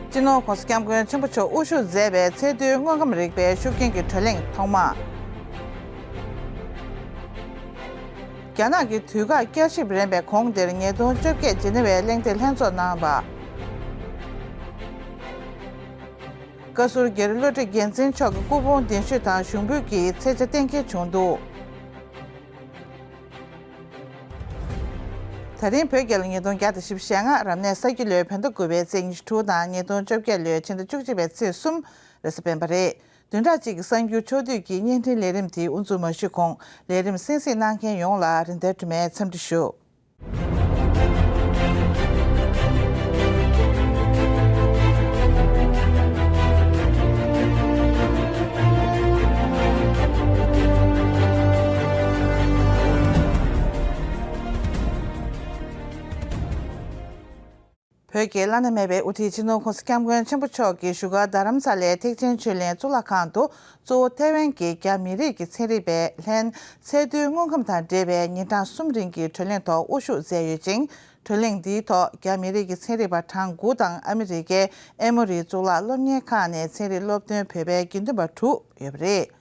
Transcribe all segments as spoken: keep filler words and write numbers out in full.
སྤྱི་ནོར་༸གོང་ས་༸སྐྱབས་མགོན་ཆེན་པོ་མཆོག་དབུ་བཞུགས་མཛད་པའི་ཚད་རྡུལ་དངོས་ཁམས་རིག་པའི་ཤུགས་རྐྱེན་གྱི་བགྲོ་གླེང་ཐོག་མ། རྒྱ་ནག་གི་དུས་བཀག་བསྐྱར་ཞིབ་རན་པའི་གོང་དེར་ཉིས་སྟོང་བཅོ་བརྒྱད་ཇི་ནི་ཝའི་གླེང་སྟེགས་ལྷན་ཚོགས་གནང་བ། བཀའ་ཟུར་སྒེར་བློ་གྲོས་རྒྱལ་མཚན་མཆོག་གི་སྐུ་ཕུང་གདན་ཞུ་དང་ཞུགས་འབུལ་གྱི་མཚོན་ཆ་གཏན་འཁེལ་བྱུང་འདུག། ད་རིང་བོད་རྒྱལ་ལོ་ཉིས་སྟོང་བརྒྱ་དང་བཞི་བཅུ་ཞེ་ལྔ། རབ་གནས་ས་ཁྱི་ལོའི་བོད་ཟླ་དགུ་པའི་ཚེས་ཉི་ཤུ་དྲུག་དང་ཉིས་སྟོང་བཅོ་བརྒྱད་ལོའི་ཕྱི་ཟླ་བཅུ་གཅིག་པའི་ཚེས་གསུམ་རེས་གཟའ་སྤེན་པ་རེད། བདུན་ཕྲག་གཅིག་གི་གསར་འགྱུར་ཕྱོགས་བསྡུས་ཀྱི་བརྙན་འཕྲིན་ལས་རིམ་དེ་དབུ་འཛུགས་མ་ཞུས་གོང་ལས་རིམ་གསན་གཟིགས་གནང་མཁན་ཡོངས་ལ་རིན་ལྡན་སྒྲོལ་མས་འཚམས་འདྲི་ཞུ། བོད་ཀྱི་བླ་ན་མེད་པའི་དབུ་ཁྲིད་སྤྱི་ནོར་༸གོང་ས་༸སྐྱབས་མགོན་ཆེན་པོ་མཆོག་གི་བཞུགས་སྒར་རྡ་རམ་ས་ལའི་ཐེག་ཆེན་ཆོས་གླིང་གཙུག་ལག་ཁང་དུ། གཙོ་བོ་ཐའེ་ཝན་གྱི་རྒྱ་མི་རིགས་ཀྱི་ཚན་རིག་པའི་ལྷན་ཚད་རྡུལ་དངོས་ཁམས་དང་འབྲེལ་བའི་ཉིན་གྲངས་གསུམ་རིང་གི་བགྲོ་གླེང་ཐོག་དབུ་བཞུགས་མཛད་ཡོད་ཅིང་། བགྲོ་གླེང་འདིའི་ཐོག་རྒྱ་མི་རིགས་ཀྱི་ཚན་རིག་པ་གྲངས་དགུ་དང་ཨ་མི་རི་ཀའི་ཨེ་མོ་རི་གཙུག་ལག་སློབ་གཉེར་ཁང་ནས་ཚན་རིག་སློབ་སྟོན་བོད་པའི་དགེ་འདུན་པ་དྲུག་ཡོད་པ་རེད།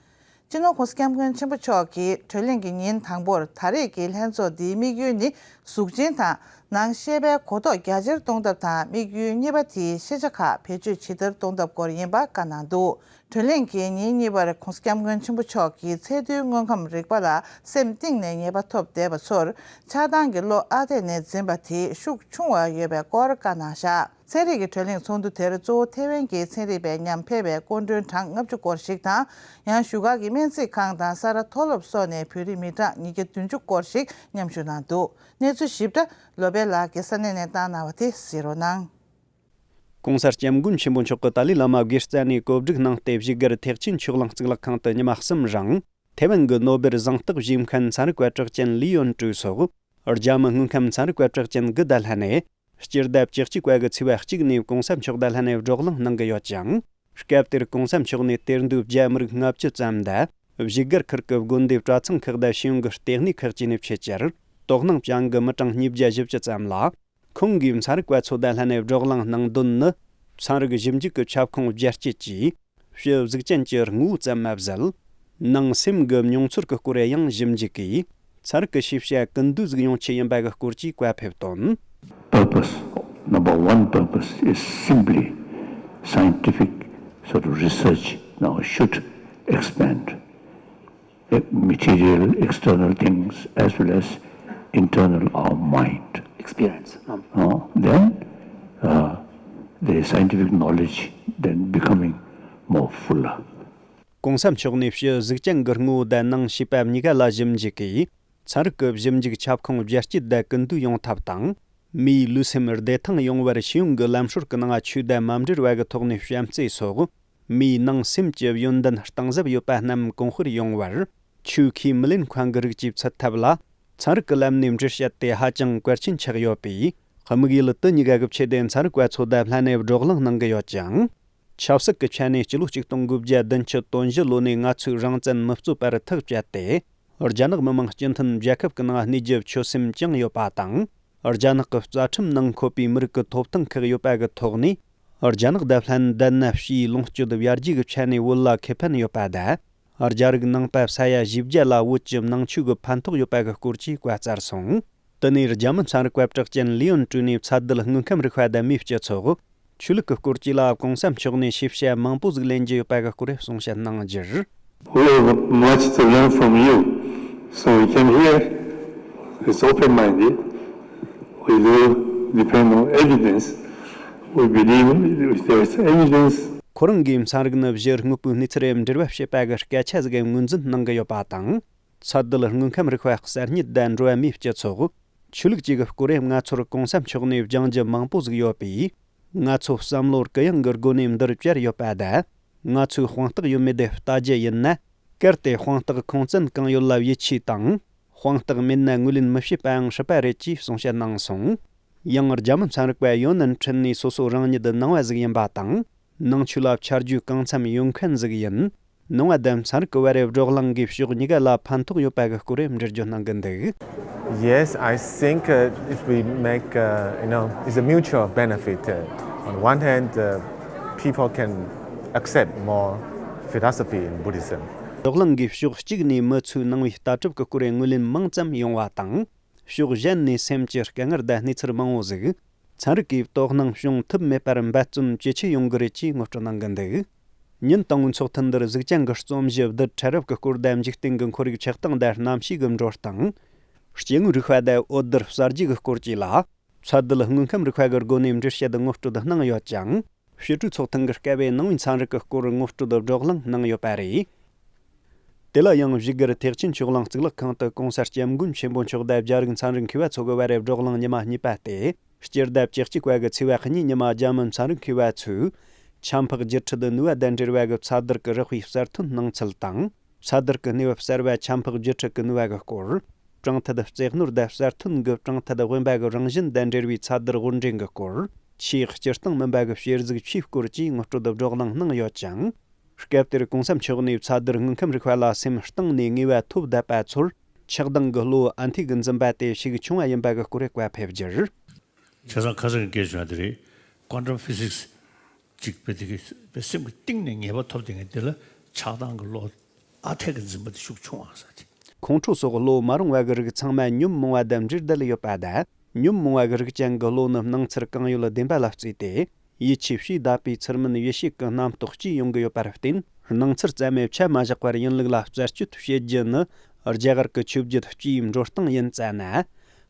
སྤྱི་ནོར་༸གོང་ས་༸སྐྱབས་མགོན་ཆེན་པོ་མཆོག་གིས་བགྲོ་གླེང་གི་ཉིན་དང་པོར་ད་རེས་ཀྱི་ལྷན་ཚོགས་འདིའི་དམིགས་ཡུལ་ནི་གཟུགས་ཅན་དང་ནང་ཤེས་པའི་གོ་རྟོགས་རྒྱ་ཆེར་གཏོང་ཐབས་དང་། དམིགས་ཡུལ་གཉིས་པ་དེའི་ཤེས་བྱ་ཁག་བེད་སྤྱོད་ཇི་ལྟར་གཏོང་ཐབས་སྐོར་ཡིན་པ་བཀའ་གནང་འདུག། བགྲོ་གླེང་གི་ཉིན་གཉིས་པར་༸གོང་ས་༸སྐྱབས་མགོན་ཆེན་པོ་མཆོག་གིས་ཚད་རྡུལ་དངོས་ཁམས་རིག་པ་ལ་སེམས་གཏིང་ནས་ངེས་པ་ཐོབ་བསྡད་པ་ཚོར་ཆགས་སྡང་གི་བློ་ཨ་འཐས་ནས་འཛིན་པ་དེ་ཤུགས་ཆུང་བ་ཡོད་པའི་སྐོར་བཀའ་གནང་བཞག། ཚན་རིག་གི་བགྲོ་གླེང་ཚོགས་འདུ་དེར་གཙོ་བོ་ཐའེ་ཝན་གྱི་ཚན་རིག་པའི་ཉམས་ཕེབས་པའི་སྐུ་མགྲོན་གྲངས་ལྔ་བཅུ་སྐོར་ཞིག་དང་། ཡང་བཞུགས་སྒར་གྱི་སྨན་རྩིས་ཁང་དང་ས་རཱ་མཐོ་སློབ་སོགས་ནས་བོད་རིགས་མི་གྲངས་ཉིས་བརྒྱ་བདུན་ཅུ་སྐོར་ཞིག་མཉམ་ཞུགས་གནང་འདུག། གནས་ཚུལ་ཞིབ་ཕྲ་བློ་བྷེ་ལགས་ཀྱིས་ས་གནས་ནས་བཏང་གནང་བ་དེ་གཟིགས་རོགས་གནང་།༸གོང་ས་༸སྐྱབས་མགོན་ཆེན་པོ་མཆོག་གིས་ཏཱ་ལའི་བླ་མ་དགེ་རྩ་ནས་གོ་སྒྲིག་གནང་སྟེ། བཞུགས་སྒར་ཐེག་ཆེན་ཆོས་གླིང་གཙུག་ལག་ཁང་དུ་ཉི་མ་གསུམ་རིང་ཐའེ་ཝན་གྱི་ནོ་སྦེལ་གཟེངས་རྟགས་བཞེས་མཁན་ཚན་རིག་པ་གྲགས་ཅན་ལི་ཡོན་ཀྲུའུ་སོགས་རྒྱ་མི་དངོས་ཁམས་ཚན་རིག་པ་གྲགས་ཅན་དགུ་དང་ལྷན་ནས། སྤྱི་ཟླ་བཅུ་གཅིག་པ་གི་ཚེས་པ་གཅིག་ནས་༸གོང་ས་མཆོག་དང་ལྷན་ནས་བགྲོ་གླེང་གནང་གི་ཡོད་ཅིང་། སྐབས་དེར་༸གོང་ས་མཆོག་ནས་གཏེར་འདོན་རྒྱ་མི་རིགས་ལྔ་བཅུ་ཙམ་དང་། བཞུགས་སྒར་ཁུལ་གྱི་དགོན་སྡེ་གྲྭ་ཚང་ཁག་དང་ཤེས་ཡོན་གྱི་ལྟེ་གནས་ཁག་བཅས་ནས་ཕྱི་གྱར་དོ་སྣང་བྱུང་གི་མི་གྲངས་ཉིས་བརྒྱ་བཞི་བཅུ་ཙམ་ལ། ཁོང་གིས་ཚན་རིག་པ་ཚོ་དང་ལྷན་ནས་བགྲོ་གླེང་གནང་དོན་ནི། ཚན་རིག་ཞིབ་འཇུག་གི་ཁྱབ་ཁོངས་རྒྱ་སྐྱེད་ཀྱིས། ཕྱི་གཟུགས་ཅན་གྱི་ངོ་བོ་ཙམ་མ་ཟད། ནང་སེམས་ཀྱི་མྱོང་ཚོར་གྱི་སྐོར་ཡང་ཞིབ་འཇུག་གིས། ཚན་རིག་གི་ཤེས་བྱ་ཀུན་འདུས་ཟིག་ཡོང་ཆེད་ཡིན་པ་གི་སྐོར་གྱི་བཀའ་ཕེབས་དོན། Purpose, number one purpose is simply scientific sort of research now should expand. Eh, material, external things as well as internal, our mind. Experience. Um, Uh, then uh, the scientific knowledge then becoming more fuller. ༸གོང་ས་མཆོག་ནས་ཕྱི་གཟུགས་ཅན་གྱི་ངོ་བོ་དང་ནང་ཤེས་པ་གཉིས་ཀ་ལ་ཞིབ་འཇུག་གིས། ཚན་རིག་གི་ཞིབ་འཇུག་ཁྱབ་ཁོངས་རྒྱ་སྐྱེད་དང་ཀུན་འདུས་ཡོང་ཐབས་དང་། མིའི་ལུས་སེམས་བདེ་ཐང་ཡོང་བར་ཤེས་ཡོན་གྱི་ལམ་སྲོལ་གྱི་ནང་ཆོས་དང་མ་འབྲེལ་བ་གི་ཐོག་ནས་བྱམས་བརྩེ་སོགས། མིའི་ནང་སེམས་ཀྱི་ཡོན་ཏན་གཏིང་ཟབ་ཡོད་པ་རྣམས་གོང་འཕེལ་ཡོང་བར། ཆོས་ཁས་མི་ལེན་ཁང་གི་རིགས་ཀྱིས་ཚུད་ཐབས་ལ། ཚན་རིག་གི་ལམ་ནས་འགྲེལ་བཤད་དེ་ཧ་ཅང་གལ་ཆེན་ཆགས་ཡོད་པས། དམིགས་ཡུལ་དེ་གཉིས་ཀ་གི་ཆེད་དུ་ཚན་རིག་པ་ཚོ་དང་ལྷན་ནས་བགྲོ་གླེང་གནང་གི་ཡོད་ཅིང་། ཆབ་སྲིད་ཀྱི་ཆ་ནས་སྤྱི་ལོ་ཆིག་སྟོང་དགུ་བརྒྱ་བདུན་ཅུ་དོན་བཞི་ལོ་ནས་ང་ཚོས་རང་བཙན་མི་རྩོད་པར་ཐག་བཅད་དེ། རྒྱ་ནག་མི་དམངས་སྤྱི་མཐུན་རྒྱལ་ཁབ་ཀྱི་ནང་གནས་རྒྱུ་ཆོད་སེམས་བཅངས་ཡོད་པ་དང་། རྒྱ་ནག་གི་རྩ་ཁྲིམས་ནང་འཁོད་པའི་མི་རིགས་ཀྱི་ཐོབ་ཐང་ཁག་ཡོད་པ་གི་ཐོག་ནས། རྒྱ་ནག་དང་ལྷན་བསྡད་ན་ཕྱིའི་ལོངས་སྤྱོད་ཡར་རྒྱས་ཀྱི་ཆ་ནས་བོད་ལ་ཁེ་ཕན་ཡོད་པ་དང་། རྒྱ་རིགས་ནང་པ་ས་ཡ་བཞི་བརྒྱ་ལ་བོད་ཀྱི་ནང་ཆོས་ཀྱི་ཕན་ཐོགས་ཡོད་པ་གི་སྐོར་གྱི་བཀའ་སྩལ་སོང་། དེ་ནས་རྒྱ་མི་ཚན་རིག་པ་གྲགས་ཅན་ལི་ཡོན་ཀྲུའུ་ནས་ཚད་རྡུལ་དངོས་ཁམས་རིག་པ་དང་མིའི་སྤྱི་ཚོགས། ཆོས་ལུགས་ཀྱི་སྐོར་བཅས་ལ་༸གོང་ས་མཆོག་ནས་ཤེས་བྱ་མང་པོ་ཟིག་ལེན་རྒྱུ་ཡོད་པ་གི་སྐོར་གསུང་བཤད་གནང་རྒྱུར། We have much to learn from you. So we came here. It's open-minded. We do depend on evidence. We believe if there is evidence. ཁོ་རང་གིས་ཚན་རིག་ནི་གཞི་དངོས་པོའི་གནས་ཚུལ་རེ་འགྲེལ་བ་བྱེད་པ་གི་སྐད་ཆ་ཟིག་ངོས་འཛིན་གནང་གི་ཡོད་པ་དང་། ཚད་རྡུལ་དངོས་ཁམས་རིག་པ་གསར་རྙེད་དང་འགྲོ་བ་མིའི་སྤྱི་ཚོགས། ཆོས་ལུགས་བཅས་ཀྱི་སྐོར་ང་ཚོར་༸གོང་ས་མཆོག་ནས་སྦྱང་རྒྱུ་མང་པོ་ཟིག་ཡོད་པས། ང་ཚོ་བསམ་བློ་གུ་ཡངས་ཀྱི་སྒོ་ནས་འདིར་བཅར་ཡོད་པ་དང་། ང་ཚོས་དཔང་རྟགས་ཡོད་མེད་དེ་ལྟ་རྒྱུ་ཡིན་ན། གལ་ཏེ་དཔང་རྟགས་ཁུངས་བཙན་གང་ཡོད་ལ་ཡིད་ཆེས་དང་། དཔང་རྟགས་མེད་ན་ངོས་ལེན་མི་བྱེད་པའང་སྲིད་པ་རེད་ཅེས་གསུང་བཤད་གནང་སོང་། ཡང་རྒྱ་མི་ཚན་རིག་པ་ཡོ་ནན་ཁྲིན་ནས་སོ་སོ་རང་ཉིད་ནང་བ་ཟིག་ཡིན་པ་དང་། ནང་ཆོས་ལ་ཆ་རྒྱུས་གང་འཚམ་ཡོད་མཁན་ཟིག་ཡིན། ནང་བ་དང་ཚན་རིག་གི་བར་བགྲོ་གླེང་གིས་ཕྱོགས་གཉིས་ཀ་ལ་ཕན་ཐོགས་ཡོད་པ་གི་སྐོར་འགྲེལ་བརྗོད་གནང་གི་འདུག། Yes, I think uh, if we make, uh, you know, it's a mutual benefit. Uh, on one hand, uh, People can accept more philosophy in Buddhism. བགྲོ་གླེང་གིས་ཕྱོགས་གཅིག་ནས་མི་ཚོའི་ནང་བའི་ལྟ་གྲུབ་ཀྱི་སྐོར་ངོས་ལེན་མང་ཙམ་ཡོང་བ་དང་། ཕྱོགས་གཞན་ནས་སེམས་ཀྱི་དཀའ་ངལ་དང་གནས་ཚུལ་མང་བོ་ཟིག་ཚན་རིག་གིས་དོ་སྣང་བྱུང་ཐུབ་མེད་པར་འབད་བརྩོན་ཇེ་ཆེ་ཡོང་གི་རེད་ཅེས་ངོ་སྤྲོད་གནང་གི་འདུག་ཉིན་དང་པོའི་ཚོགས་ཐུན་འདིར་གཟུགས་ཅན་གྱི་རྩོམ་གཞི་བདུད་ཕྲ་རབ་ཀྱི་སྐོར་དང་འཇིག་རྟེན་གྱི་ཁོར་ཡུག་ཆགས་སྟངས་དང་གནམ་གཤིས་ཀྱི་འགྲོ་སྟངས། སྐྱེ་དངོས་རིག་པ་དང་འོད་སྡེར་གསར་བརྗེ་གི་སྐོར་བཅས་ལ། ཚད་ལྡན་དངོས་ཁམས་རིག་པ་གི་སྒོ་ནས་འགྲེལ་བཤད་ངོ་སྤྲོད་གནང་ཡོད་ཅིང་། ཕྱི་དྲོའི་ཚོགས་ཐེངས་ཀྱི་སྐབས་ནང་པའི་ཚན་རིག་གི་སྐོར་ངོ་སྤྲོད་བགྲོ་གླེང་གནང་ཡོད་པ་རེད། དེ་ལ་ཡང་བཞུགས་སྒར་ཐེག་ཆེན་ཆོས་གླིང་གཙུག་ལག་ཁང་དུ་གོང་ས་སྐྱབས་མགོན་ཆེན་པོ་མཆོག་དང་རྒྱ་རིགས་ཚན་རིག་མཁས་པ་ཚོ་གི་བར་བགྲོ་གླེང་ཉི་མ་གཉིས་པ་སྟེ། སྤྱི་ཟླ་བཅུ་གཅིག་པ་གི་ཚེས་པ་གཉིས་ཉི་མ་རྒྱ་མི་ཚན་རིག་མཁས་པ་ཚོས་ཆམ་ཕག་རྒྱུ་འཕྲུལ་ནུས་པ་དང་འབྲེལ་བ་གི་ཚ་དུར་གྱི་རེག་པའི་གསར་ཐོན་སྣང་ཚུལ་དང་། ཚ་དུར་གྱི་གནས་བབ་གསར་བ་ཆམ་ཕག་རྒྱུ་འཕྲུལ་གྱི་ནུས་པ་གི་སྐོར། སྤྲང་ཐད་རྩེ་ནོར་དང་གསར་ཐོན་གྱི་སྤྲང་ཐད་དབེན་པ་གི་རང་བཞིན་དང་འབྲེལ་བའི་ཚ་དུར་དབོར་འདྲེན་གྱི་སྐོར། ཆེས་སྤྱིར་བཏང་མིན་པ་གི་བཤེར་གཟུགས་ཆུའི་སྐོར་བཅས་ངོ་སྤྲོད་བགྲོ་གླེང་གནང་ཡོད་ཅིང་། སྐབས་དེར་གོང་ས་མཆོག་ནས་ཚ་དུར་དངོས་ཁམས་རིག་པ་ལ་སེམས་གཏིང་ནས་ངེས་པ་ཐོབ་བསྡད་པ་ཚོར་ཆགས་སྡང་གི་བློ་ཨ་འཐས་ཀྱིས་འཛིན་པ་དེ་ཤུགས་ཆུང་བ་ཡིན་པ་གི་སྐོར་བཀའ་ཕེབས་རྒྱུར། བྱས་ཙང་ཁ་སང་གི་སྐད་ཆ་དེ་རེད། Quantum Physics ཅིག་དཔེ་དེ་གི་དཔེ་སེམས་ཀྱི་གཏིང་ནས་ངེས་པ་ཐོབ་བསྡད་མཁན་དེ་ལ་ཆགས་སྡང་གི་བློ་ཨ་འཐས་ཀྱིས་འཛིན་པ་དེ་ཤུགས་ཆུང་བ་ཟེར་ཏེ། ཁོང་ཁྲོ་སོགས་བློ་མ་རུང་བ་གི་རིགས་ཚང་མ་ཉོན་མོངས་པ་དང་འབྲེལ་བསྡད་ཡོད་པ་དང་། ཉོན་མོངས་པ་གི་རིགས་ཅན་གྱི་བློ་ནི་སྣང་ཚུལ་གང་ཡོད་བདེན་པ་ལ་བརྩིས་ཏེ། ཡིད་ཆེས་བྱས་བསྡད་པའི་ཚུལ་མིན་ཡིད་བྱེད་ཀྱི་རྣམ་རྟོག་སྐྱེས་ཡོང་གི་ཡོད་པར་བརྟེན། སྣང་ཚུལ་ཙམ་ཡང་ཆ་མ་བཞག་པར་ཡིན་ལུགས་ལ་རྩད་གཅོད་བྱེད་རྒྱུ་ནི་རྒྱ་གར་གྱི་ཆོས་བརྒྱུད་སྤྱིའི་འགྲོ་སྟངས་ཡིན་ཙང་ན།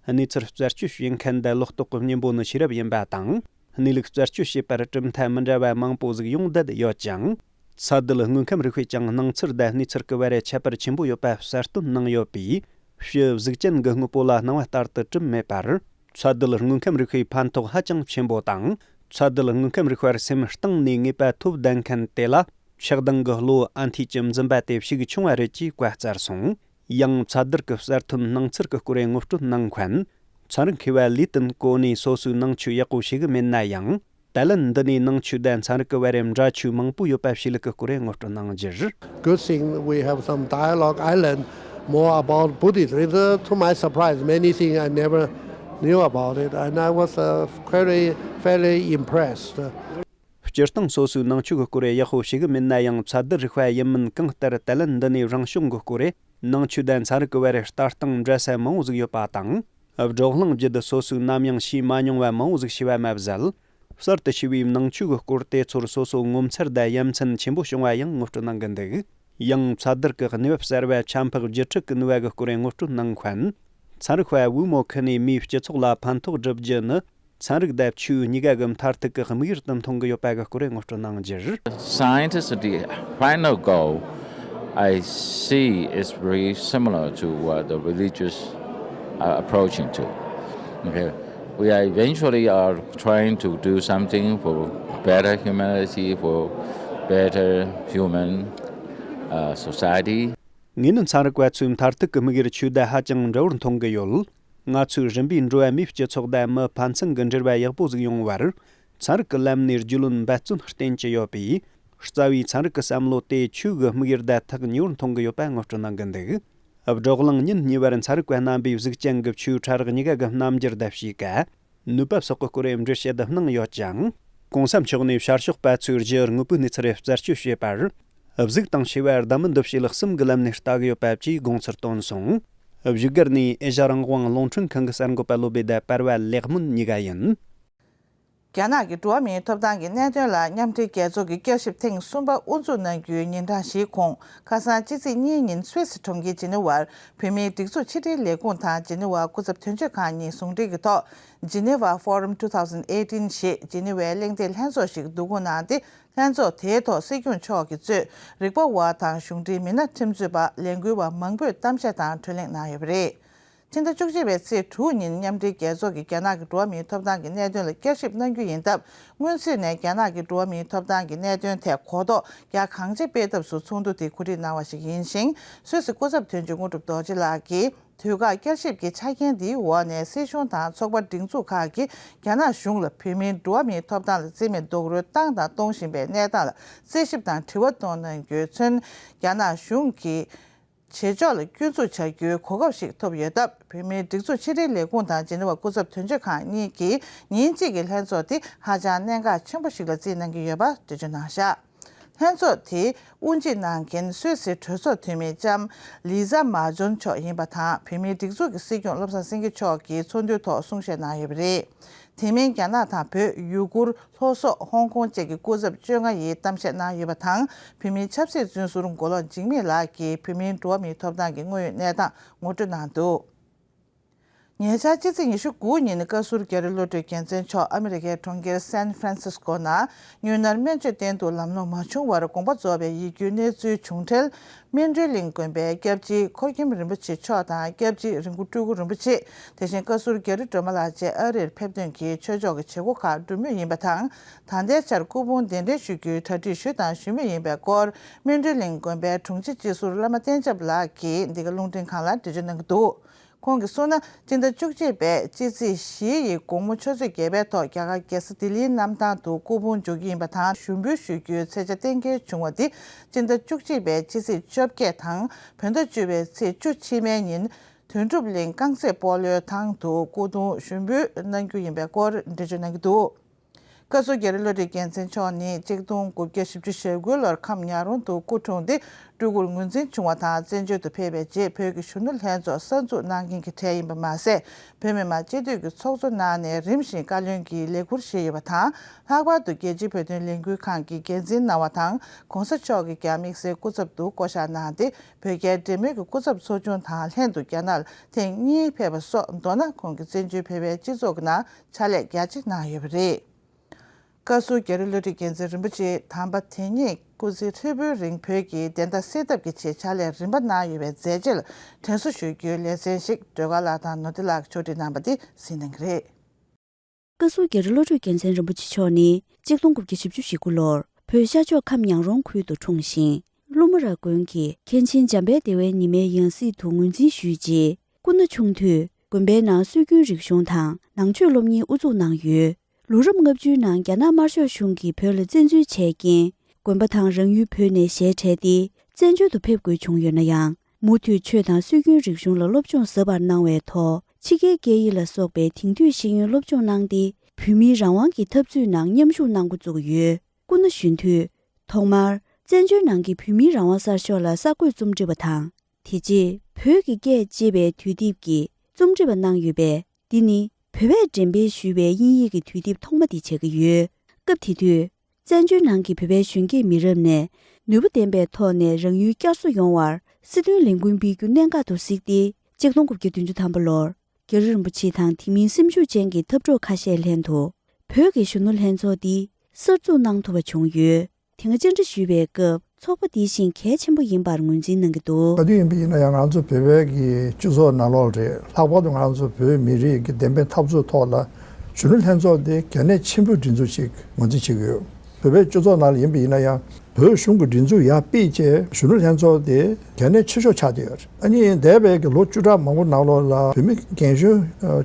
གནས་ཚུལ་རྩད་གཅོད་བྱེད་མཁན་དང་ལོག་རྟོག་གི་གཉེན་པོ་ནི་ཤེས་རབ་ཡིན་པ་དང་། གནས་ལུགས་རྩད་གཅོད་བྱེད་པར་གྲུབ་མཐའ་མི་འདྲ་བ་མང་པོ་ཟིག་ཡོང་བསྡད་ཡོད་ཅིང་། ཚད་རྡུལ་དངོས་ཁམས་རིག་པས་ཀྱང་སྣང་ཚུལ་དང་གནས་ཚུལ་གྱི་བར་ཁྱད་པར་ཆེན་པོ་ཡོད་པ་གསལ་སྟོན་གནང་ཡོད་པས། ཕྱི་གཟུགས་ཅན་གྱི་དངོས་པོ་ལ་སྣང་བ་ལྟར་དུ་གྲུབ་མེད་པར། ཚད་རྡུལ་དངོས་ཁམས་རིག་པའི་ཕན་ཐོགས་ཧ་ཅང་ཆེན་པོ་དང་། ཚད་རྡུལ་དངོས་ཁམས་རིག་པར་སེམས་གཏིང་ནས་ངེས་པ་ཐོབ་བསྡད་མཁན་དེ་ལ། ཆགས་སྡང་གི་བློ་ཨ་འཐས་ཀྱིས་འཛིན་པ་དེ་ཤུགས་ཆུང་བ་རེད་ཅེས་བཀའ་སྩལ་སོང་། ཡང་ཚད་རྡུལ་གྱི་གསར་ཐོན་སྣང་ཚུལ་གྱི་སྐོར་ངོ་སྤྲོད་གནང་མཁན། ཚན་རིག་མཁས་པ་ལི་ཏིན་ཀོ་ནས་སོ་སོའི་ནང་ཆོས་ཡག་པོ་ཤེས་གི་མེད་ན་ཡང་། ད་ལན་འདི་ནས་ནང་ཆོས་དང་ཚན་རིག་གི་བར་འདྲ་ཆོས་མང་པོ་ཡོད་པ་ཤེས་ལུགས་ཀྱི་སྐོར་ངོ་སྤྲོད་གནང་རྒྱུར། Good thing we have some dialogue. I learned more about Buddhism. It's, uh, to my surprise, many things I never knew about it, and I was uh, very, fairly impressed. སྤྱིར་བཏང་སོ་སོའི་ནང་ཆོས་ཀྱི་སྐོར་ཡག་པོ་ཤེས་གི་མེད་ན་ཡང་ཚད་རྡུལ་རིག་པ་ཡིན་མིན་གང་ལྟར་ད་ལན་འདི་ནས་རང་བྱུང་གི་སྐོར། ནང་ཆོས་དང་ཚན་རིག་གི་བར་ལྟ་སྟངས་འདྲ་ས་མང་བོ་ཟིག་ཡོད་པ་དང་། བགྲོ་གླེང་བརྒྱུད་སོ་སོས་ནམ་ཡང་ཤེས་མ་མྱོང་བ་མང་བོ་ཟིག་ཤེས་པ་མ་ཟད། གསར་དུ་ཤེས་པའི་ནང་ཆོས་ཀྱི་སྐོར་དེ་ཚོར་སོ་སོ་ངོ་མཚར་དང་ཡ་མཚན་ཆེན་པོ་བྱུང་བ་ཡང་ངོ་སྤྲོད་གནང་གི་འདུག་ཡང་ཚད་རྡུལ་གྱི་གནས་བབ་གསར་བ་ཆམ་ཕག་བརྒྱུད་འཕྲུལ་གྱི་ནུས་པ་གི་སྐོར་ངོ་སྤྲོད་གནང་མཁན། ཚན་རིག་པ་ཝུའུ་མོ་ཁི་ནས་མིའི་སྤྱི་ཚོགས་ལ་ཕན་ཐོགས་སྒྲུབ་རྒྱུ་ནི། ཚན་རིག་དང་ཆོས་གཉིས་ཀ་གི་མཐར་ཐུག་གི་དམིགས་ཡུལ་དུ་མཐོང་གི་ཡོད་པ་གི་སྐོར་ངོ་སྤྲོད་གནང་རྒྱུར། Scientists, the final goal I see is very similar to what the religious are approaching to. Okay. We are eventually are trying to do something for better humanity, for better human uh, society. ངས་ནི་ཚན་རིག་པ་ཚོའི་མཐར་ཐུག་གི་དམིགས་ཡུལ་ཆོས་དང་ཧ་ཅང་འདྲ་བོར་མཐོང་གི་ཡོད། ང་ཚོས་རིམ་པས་འགྲོ་བ་མིའི་སྤྱི་ཚོགས་དང་མི་ཕན་ཚུན་གྱི་འབྲེལ་བ་ཡག་པོ་ཟིག་ཡོང་བར། ཚན་རིག་གི་ལམ་ནས་རྒྱུས་ལོན་འབད་བརྩོན་བསྟེན་གྱི་ཡོད་པས། རྩ་བའི་ཚན་རིག་གི་བསམ་བློ་དེ་ཆོས་ཀྱི་དམིགས་ཡུལ་དང་ཐག་ཉེ་བར་མཐོང་གི་ཡོད་པ་ངོ་སྤྲོད་གནང་གི་འདུག་བགྲོ་གླེང་ཉིན་གཉིས་པར་ཚན་རིག་པ་རྣམ་པས་གཟུགས་ཅན་གྱི་ཆོས་ཕྲ་རགས་གཉིས་ཀ་གི་རྣམ་འགྱུར་དང་གཤིས་ཀ་ནུས་པ་སོགས་ཀྱི་སྐོར་འགྲེལ་བཤད་གནང་ཡོད་ཅིང་། གོང་ས་མཆོག་ནས་ཤར་ཕྱོགས་པ་ཚོས་རྒྱུ་དངོས་པོའི་གནས་ཚུལ་རྩད་གཅོད་བྱེད་པར། གཟུགས་དང་ཤེས་པ་ལྡན་མིན་འདུ་བྱེད་གསུམ་གྱི་ལམ་ནས་ལྟ་གི་ཡོད་པ་བཅས་དགོངས་ཚུལ་བཏོན་སོང་། བཞུགས་སྒར་ནས་ཨེ་ཤ་རང་དབང་རླུང་འཕྲིན་ཁང་གི་གསར་འགོད་པ་བློ་བྷེ་དང་པར་བ་ལེགས་སྨོན་གཉིས་ཀ་ཡིན། རྒྱ་ནག་གི་འགྲོ་བ་མིའི་ཐོབ་ཐང་གི་གནད་དོན་ལ་མཉམ་འབྲེལ་རྒྱལ་ཚོགས་ཀྱི་བསྐྱར་ཞིབ་ཐེངས་གསུམ་པ་དབུ་འཛུགས་གནང་རྒྱུའི་ཉིན་གྲངས་བཞིའི་གོང་ཁ་སང་ཕྱི་ཚེས་གཉིས་ཉིན་སུད་སི་གྲོང་ཁྱེར་ཇི་ནི་ཝར་བོད་མིའི་སྒྲིག་འཛུགས་ཕྱི་དྲིལ་ལས་ཁུངས་དང་ཇི་ནི་ཝར་སྐུ་ཚབ་དོན་གཅོད་ཁང་གཉིས་ཟུང་འབྲེལ་གྱི་ཐོག Geneva Forum two thousand eighteen ཞེས་ཇི་ནི་ཝའི་གླེང་སྟེགས་ལྷན་ཚོགས་ཤིག་བསྡུ་སྐོང་གནང་སྟེ། ལྷན་ཚོགས་དེའི་ཐོག་སྲིད་སྐྱོང་མཆོག་གིས་གཙོས་རིག་པ་བ་དང་གཞུང་འབྲེལ་མི་སྣ་ཁྲིམས་རྩོད་པ་ལས་འགུལ་བ་མང་པོས་གཏམ་བཤད་དང་གྲོས་གླེང་གནང་ཡོད་པ་རེད། ཕྱི་ཟླ་བཅུ་གཅིག་པའི་ཚེས་དྲུག་ཉིན་མཉམ་འབྲེལ་རྒྱལ་ཚོགས་ཀྱིས་རྒྱ་ནག་གི་འགྲོ་བ་མིའི་ཐོབ་ཐང་གི་གནད་དོན་ལ་བསྐྱར་ཞིབ་གནང་རྒྱུ་ཡིན་སྟབས། སྔོན་ཚུད་ནས་རྒྱ་ནག་གི་འགྲོ་བ་མིའི་ཐོབ་ཐང་གི་གནད་དོན་ཐད་གོ་རྟོགས་རྒྱ་གང་ཆེ་སྤེལ་ཐབས་སུ་ཚོགས་འདུ་དེ་གོ་སྒྲིག་གནང་བ་ཞིག་ཡིན་ཞིང་། སུད་སི་སྐུ་ཚབ་དོན་གཅོད་དངོས་གྲུབ་རྡོ་རྗེ་ལགས་ཀྱིས། དུས་བཀག་བསྐྱར་ཞིབ་ཀྱི་ཆ་རྐྱེན་འདིའི་འོག་ནས་སྲིད་གཞུང་དང་ཚོགས་པ་སྒྲིག་འཛུགས་ཁག་གིས་རྒྱ་ནག་གཞུང་ལ་བོད་མིའི་འགྲོ་བ་མིའི་ཐོབ་ཐང་ལ་བརྩི་མེད་རྡོག་རོལ་བཏང་དང་གཏོང་བཞིན་པའི་གནས་སྟངས་ལ་རྩད་ཞིབ་དང་དྲི་བ་གཏོང་གནང་རྒྱུས་མཚོན། རྒྱ་ནག་གཞུང་གིས་ བྱེད་ཕྱོགས་ལ་སྐྱོན་འཛུགས་བྱ་རྒྱུའི་གོ་སྐབས་ཤིག་ཐོབ་ཡོད་སྟབས། བོད་མིའི་སྒྲིག་འཛུགས་ཕྱི་དྲིལ་ལས་ཁུངས་དང་ཇི་ནི་ཝ་སྐུ་ཚབ་དོན་གཅོད་ཁང་གཉིས་ཀྱིས་ཉིན་གཅིག་གི་ལྷན་ཚོགས་དེ་ཧ་ཅང་གནད་འགག་ཆེན་པོ་ཞིག་ལ་བརྩིས་གནང་གི་ཡོད་པ་འགྲེལ་བརྗོད་གནང་བཞག་ལྷན་ཚོགས་དེའི་དབུ་འབྱེད་གནང་མཁན་སུད་སིའི་གྲོས་ཚོགས་འཐུས་མི་ལྕམ་ལི་ཛ་མཱ་ཇོན་མཆོག་ཡིན་པ་དང་། བོད་མིའི་སྒྲིག་འཛུགས་ཀྱི་སྲིད་སྐྱོང་བློ་བཟང་སེང་གེ་མཆོག་གིས་ཚོགས་འདུའི་ཐོག་གསུང་བཤད་གནང་ཡོད་པ་རེད། དེ་མིན་རྒྱ་ནག་དང་བོད། ཡུ་གུར། ལྷོ་སོག་ཧོང་ཀོང་བཅས་ཀྱི་སྐུ་ཚབ་བཅོ་ལྔ་ཡིས་གཏམ་བཤད་གནང་ཡོད་པ་དང་། བོད་མིའི་ཆབ་སྲིད་བཙོན་ཟུར་མགོ་ལོག་འཇིགས་མེད་ལགས་ཀྱིས་བོད་མིའི་འགྲོ་བ་མིའི་ཐོབ་ཐང་གི་དངོས་ཡོད་གནས་སྟངས་ངོ་སྤྲོད་གནང་འདུག་ཉེ་ཆར་ཕྱི་ཚེས་ཉི་ཤུ་དགུ་ཉིན་བཀའ་ཟུར་རྒྱ་རི་བློ་གྲོས་རྒྱལ་མཚན་མཆོག་ཨ་མི་རི་ཀའི་གྲོང་ཁྱེར་སན་ཧྥ་རན་སིས་ཀོ་ནང་སྨྱོ་ནད་སྨན་བཅོས་གཏན་དུ་ལམ་ལྷོང་མ་བྱུང་བར་དགོངས་པ་རྫོགས་པའི་ཡིད་སྐྱོའི་གནས་ཚུལ་བྱུང་འཕྲལ། སྨིན་གྲོལ་གླིང་དགོན་པའི་སྐྱབས་རྗེ་འཁོར་མཁྱེན་རིན་པོ་ཆེ་མཆོག་དང་། སྐྱབས་རྗེ་རི་མགོ་སྤྲུལ་སྐུ་རིན་པོ་ཆེ། དེ་བཞིན་བཀའ་ཟུར་རྒྱ་རི་སྒྲོལ་མ་ལགས་བཅས་ཨ་རིར་ཕེབས་ཐོན་གྱིས་ཆོས་ཕྱོགས་ཀྱི་བྱེད་སྒོ་ཁག་གྲུབ་མུས་ཡིན་པ་དང་། ད་ལྟའི་ཆར་སྐུ་ཕུང་གདན་འདྲེན་ཞུ་རྒྱུའི་གྲ་སྒྲིག་ཞུས་དང་ཞུ་མུས་ཡིན་པའི་སྐོར། སྨིན་གྲོལ་གླིང་དགོན་པའི་དྲུང་ཆེ་སྤྱི་ཟུར་བླ་མ་བསྟན་ཆབ་ལགས་ཀྱིས་འདི་ག་རླུང་འཕྲིན་ཁང་ལ་འགྲེལ་བརྗོད་གནང་གི་འདུག་ཁོང་གིས་གསུངས་ན། སྤྱི་ཟླ་བཅུ་གཅིག་པའི་སྤྱི་ཚེས་བཞི་ཡི་དགོང་མོ་ཆུ་ཚོད་བརྒྱད་པའི་ཐོག་རྒྱ་གར་རྒྱལ་ས་ལྡི་ལིའི་གནམ་ཐང་དུ་སྐུ་ཕུང་འབྱོར་རྒྱུ་ཡིན་པ་དང་། ཞུ་འབུལ་ཞུ་རྒྱུའི་ཚེས་ཆ་གཏན་འཁེལ་བྱུང་བ་འདི་སྤྱི་ཟླ་བཅུ་གཅིག་པའི་སྤྱི་ཚེས་བཅོ་བརྒྱད་དང་། བོད་ཟླ་བཅུ་པའི་ཚེས་བཅུ་ཕྱི་མའི་ཉིན། དོན་གྲུབ་གླིང་རྐང་རྩེད་སྤོ་ལོའི་ཐང་དུ་སྐུ་གདུང་ཞུ་འབུལ་གནང་རྒྱུ་ཡིན་པའི་སྐོར་འགྲེལ་བརྗོད་གནང་གི་འདུག་བཀའ་ཟུར་རྒྱ་རི་བློ་གྲོས་རྒྱལ་མཚན་མཆོག་ནི་གཅིག་སྟོང་དགུ་བརྒྱ་བཞི་བཅུ་ཞེ་དགུ་ལོར་ཁམས་ཉག་རོང་དུ་སྐུ་འཁྲུངས་ཏེ། སྤྲུལ་སྐུར་ངོས་འཛིན་བྱུང་བ་དང་། བཙན་བྱོལ་དུ་ཕེབས་པའི་རྗེས་བོད་ཀྱི་གཞོན་ནུ་ལྷན་ཚོགས་གསར་འཛུགས་གནང་མཁན་གྱི་གྲས་ཡིན་པ་མ་ཟད། བོད་མི་མང་སྤྱི་འཐུས་ཀྱི་ཚོགས་གཙོ་གནང་ནས་རིམ་བཞིན་བཀའ་བློན་གྱི་ལས་ཁུར་བཞེས་ཡོད་པ་དང་། ལྷག་པར་དུ་རྒྱལ་སྤྱིའི་བོད་དོན་ལས་འགུལ་ཁང་གི་འགན་འཛིན་གནང་བ་དང་། ྋགོང་ས་མཆོག་གིས་ཀྱང་དམིགས་བསལ་སྐུ་ཚབ་ཏུ་བསྐོ་བཞག་གནང་སྟེ། བོད་རྒྱའི་འབྲེལ་མོལ་གྱི་སྐུ་ཚབ་ཚོགས་ཆུང་དང་ལྷན་དུ་རྒྱ་ནག་ལ་ཐེངས་གཉིས་ཕེབས་པ་སོགས། མདོར་ན་ཁོང་གིས་བཙན་བྱོལ་བོད་པའི་སྤྱི་ཚོགས་ཀྱི་ནང་ཕྱག་ལས་རྒྱ་ཆེ་གནང་ཡོད་པ་རེད། བཀའ་ཟུར་རྒྱ་རི་བློ་གྲོས་རྒྱལ་མཚན་རིན་པོ་ཆེ་དམ་པ་དེ་ཉིད་སྐུ་ཚེ་ཧྲིལ་པོའི་རིང་བོད་ཀྱི་བདེན་མཐའ་གསལ་ཐབས་ཀྱི་ཆེད་ཕྱག་ལས་རིམ་པ་གནང་ཡོད་པའི་མཛད་རྗེས་ལ་དྲན་གསོ་ཞུ་རྒྱུའི་ལེ་ཚན་ཞིག་སྒྲོལ་དཀར་ལགས་དང་ནོར་བདེ་ལགས་ཀྱིས་ཕྱོགས་སྒྲིག་གནང་བ་འདི་གཟིགས་གནང་གི་རེད། བཀའ་ཟུར་རྒྱ་རི་བློ་གྲོས་རྒྱལ་མཚན་རིན་པོ་ཆེ་མཆོག་ནི་གཅིག་སྟོང་དགུ་བརྒྱ་བཞི་བཅུ་ཞེ་དགུ་ལོར་བོད་ཤར་ཕྱོགས་ཁམས་ཉག་རོང་ཁུལ་དུ་འཁྲུངས་ཤིང་། ཀླུ་མོ་ར་དགོན་གྱི་མཁན་ཆེན་འཇམ་དཔལ་བདེ་བའི་ཉི་མའི་ཡང་སྲིད་དུ་ངོས་འཛིན་ཞུས་རྗེས། སྐུ་ན་ཆུང་དུས་དགོན་པའི་ནང་སྲོལ་རྒྱུན་རིག་གཞུང་དང་ནང་ཆོས་སློབ་གཉེར་དབུ་འཛུགས་གནང་ཡོད། ལོ་རབས་ལྔ་བཅུའི་ནང་རྒྱ་ནག་དམར་ཤོག་གཞུང་གིས་བོད་ལ་བཙན་འཛུལ་བྱས་རྐྱེན། དགོན་པ་དང་རང་ཡུལ་བོད་ནས་ཞལ་བྲལ་ཏེ་བཙན་བྱོལ་དུ་ཕེབས་དགོས་བྱུང་ཡོད་ན་ཡང་། མུ་མཐུད་ཆོས་དང་སྲོལ་རྒྱུན་རིག་གཞུང་ལ་སློབ་སྦྱོང་ཟབ་པར་གནང་བའི་ཐོག་ཕྱི་རྒྱལ་སྐད་ཡིག་ལ་སོགས་པའི་དེང་དུས་ཤེས་ཡོན་སློབ་སྦྱོང་གནང་སྟེ། བོད་མིའི་རང་དབང་གི་འཐབ་རྩོད་ནང་མཉམ་ཞུགས་གནང་འགོ་བཙུགས་ཡོད། སྐུ་ན་གཞོན་དུས། ཐོག་མར་བཙན་བྱོལ་ནང་གི་བོད་མིའི་རང་དབང་གསར་ཤོག་ལ་གསར་འགོད་རྩོམ་སྒྲིག་པ་དང་། དེ་རྗེས་བོད་ཀྱི་སྐད་ཅེས་པའི་དུས་དེབ་ཀྱི་རྩོམ་སྒྲིག་པ་གནང་ཡོད་པས། འདི་ནི་བོད་པས་འགྲེམས་སྤེལ་ཞུས་པའི་དབྱིན་ཡིག་གི་དུས་དེབ་ཐོག་མ་དེ་ཆགས་ཀྱི་ཡོད། སྐབས་དེ་དུས། བཙན་བྱོལ་ནང་གི་བོད་པའི་གཞོན་སྐྱེས་མི་རབས་ནས་ནུས་པ་ལྡན་པའི་ཐོག་ནས་རང་ཡུལ་བསྐྱར་གསོ་ཡོང་བར་སྲིད་དོན་ལས་འགུལ་སྤེལ་རྒྱུ་གནད་འགག་ཏུ་གཟིགས་ཏེ། གཅིག་སྟོང་དགུ་བརྒྱ་བདུན་ཅུ་ཐམ་པ་ལོར་རྒྱ་རི་རིན་པོ་ཆེ་དང་དེ་མིན་སེམས་ཤུགས་ཅན་གྱི་འཐབ་གྲོགས་ཁ་ཤས་ལྷན་དུ་བོད་ཀྱི་གཞོན་ནུ་ལྷན་ཚོགས་འདི་གསར་འཛུགས་གནང་ཐུབ་པ་བྱུང་ཡོད། དེ་སྔ་བཅར་འདྲི་ཞུས་པའི་སྐབས་ཚོགས་པ་འདི་བཞིན་གལ་ཆེན་པོ་ཡིན་པར་ངོས་འཛིན་གནང་གི་འདུག་ག་དུས་ཡིན་པ་ཡིན་ན་ཡང་ང་ཚོ་བོད་པའི་གི་སྤྱི་ཚོགས་ནང་ལོགས་རེད། ལྷག་པར་དུ་ང་ཚོ་བོད་མི་རིགས་ཀྱི་བདེན་པའི་འཐབ་རྩོད་ཐོག་ལ་གཞོན་ནུ་ལྷན་ཚོགས་དེ་གལ་གནད་ཆེན་པོའི་སྒྲིག་འཛུགས་ཤིག་ངོས་འཛིན་བྱེད་ཀྱི་ཡོད། བོད་པའི་སྤྱི་ཚོགས་ནང་ལ་ཡིན་པ་ཡིན་ན་ཡང་བོད་གཞུང་གི་སྒྲིག་འཛུགས་ཡར་ཕུད་བྱས་གཞོན་ནུ་ལྷན་ཚོགས་དེ་གལ་གནད་ཆེ་ཤོས་ཆགས་བསྡད་ཡོད་རེད། ཨ་ནི་འདས་པའི་གི་ལོ་བཅུ་ཕྲག་མང་པོ་ནང་ལོགས་ལ་བོད་མི་རྒན་གཞོན་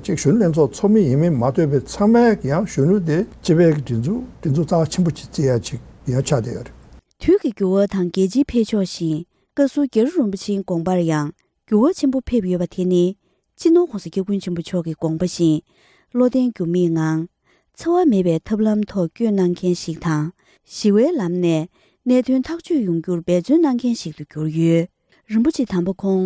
ཅིག་གཞོན་ནུ་ལྷན་ཚོགས་ཚོགས་མི་ཡིན་མིན་མ་ལྟོས་པའི་ཚང་མས་ཡང་གཞོན་ནུ་དེ་སྤྱི་པའི་གི་སྒྲིག་འཛུགས་སྒྲིག་འཛུགས་རྩ་བ་ཆེན་པོ་ཅིག་བརྩི་ཡ་ཅིག་ཡང་ཆགས་བསྡད་ཡོད་རེད། དུས་ཀྱི་འགྱུར་བ་དང་རྒྱལ་སྤྱིའི་འཕེལ་ཕྱོགས་བཞིན་བཀའ་ཟུར་རྒྱ་རི་རིན་པོ་ཆེའི་དགོངས་པར་ཡང་འགྱུར་བ་ཆེན་པོ་ཕེབས་ཡོད་པ་དེ་ནི་སྤྱི་ནོར་༧གོང་ས་༧སྐྱབས་མགོན་ཆེན་པོ་མཆོག་གི་དགོངས་པ་བཞིན་བློ་བརྟན་འགྱུར་མེད་ངང་འཚེ་བ་མེད་པའི་ཐབས་ལམ་ཐོག་བསྐྱོད་གནང་མཁན་ཞིག་དང་། ཞི་བའི་ལམ་ནས་གནད་དོན་ཐག་གཅོད་ཡོང་རྒྱུར་འབད་བརྩོན་གནང་མཁན་ཞིག་ཏུ་གྱུར་ཡོད། རིན་པོ་ཆེ་དམ་པ་ཁོང་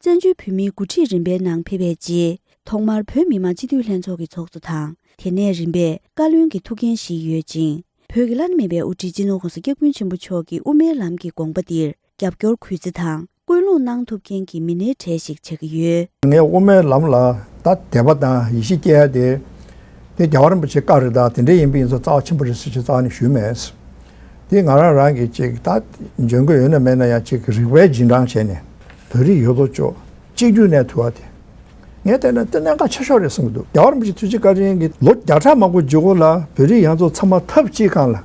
བཙན་བྱོལ་བོད་མིའི་འགོ་ཁྲིད་རིམ་པའི་ནང་ཕེབས་པའི་རྗེས་ཐོག་མར་བོད་མི་མང་སྤྱི་འཐུས་ལྷན་ཚོགས་ཀྱི་ཚོགས་གཙོ་དང་། དེ་ནས་རིམ་པས་བཀའ་བློན་གྱི་ཐུགས་འགན་བཞེས་ཡོད་ཅིང་། བོད་ཀྱི་བླ་ན་མེད་པའི་དབུ་ཁྲིད་སྤྱི་ནོར་༧གོང་ས་༧སྐྱབས་མགོན་ཆེན་པོ་མཆོག་གི་དབུ་མའི་ལམ་གྱི་དགོངས་པ་འདིར་རྒྱབ་སྐྱོར་གུས་བརྩི་དང་སྐུལ་སློང་གནང་ཐུབ་མཁན་གྱི་མི་སྣའི་གྲས་ཤིག་ཆགས་ཀྱི་ཡོད། ངས་དབུ་མའི་ལམ་ལ་ད་དད་པ་དང་ཡིད་ཆེས་སྐྱེ་ཡ་དེ། དེ་རྒྱལ་བ་རིན་པོ་ཆེའི་བཀའ་རེད། ད་དེ་འདྲ་ཡིན་པ་ཡིན་ཙང་རྩ་བ་ཆེན་པོ་རེད་ཟེར་ཅིག་རྩ་བ་ནས་ཞུས་མེད། དེ་ང་རང་རང་གིས་ཅིག་ད་འཇོན་གི་ཡོད་ན་མེད་ན་ཡང་ཅིག་རིག་པའི་རྗེས་འབྲང་བྱས་ནས་བོད་རིགས་ཡོད་དོ་ཅོག་གཅིག་གྱུར་གནས་ཐུབ་པ་དེ། ངས་བལྟས་ན་དེ་གནད་འགག་ཆེ་ཤོས་རེད་བསམ་གྱི་འདུག་རྒྱལ་བ་རིན་པོ་ཆེ་ཐུགས་རྗེ་བཀའ་དྲིན་གྱིས་ལོ་བརྒྱ་ཕྲག་མང་པོ་རྗེས་གོང་ལ་བོད་རིགས་ཡང་ཚོ་ཚང་མ་ཐབས་གཅིག་སྒང་ལ་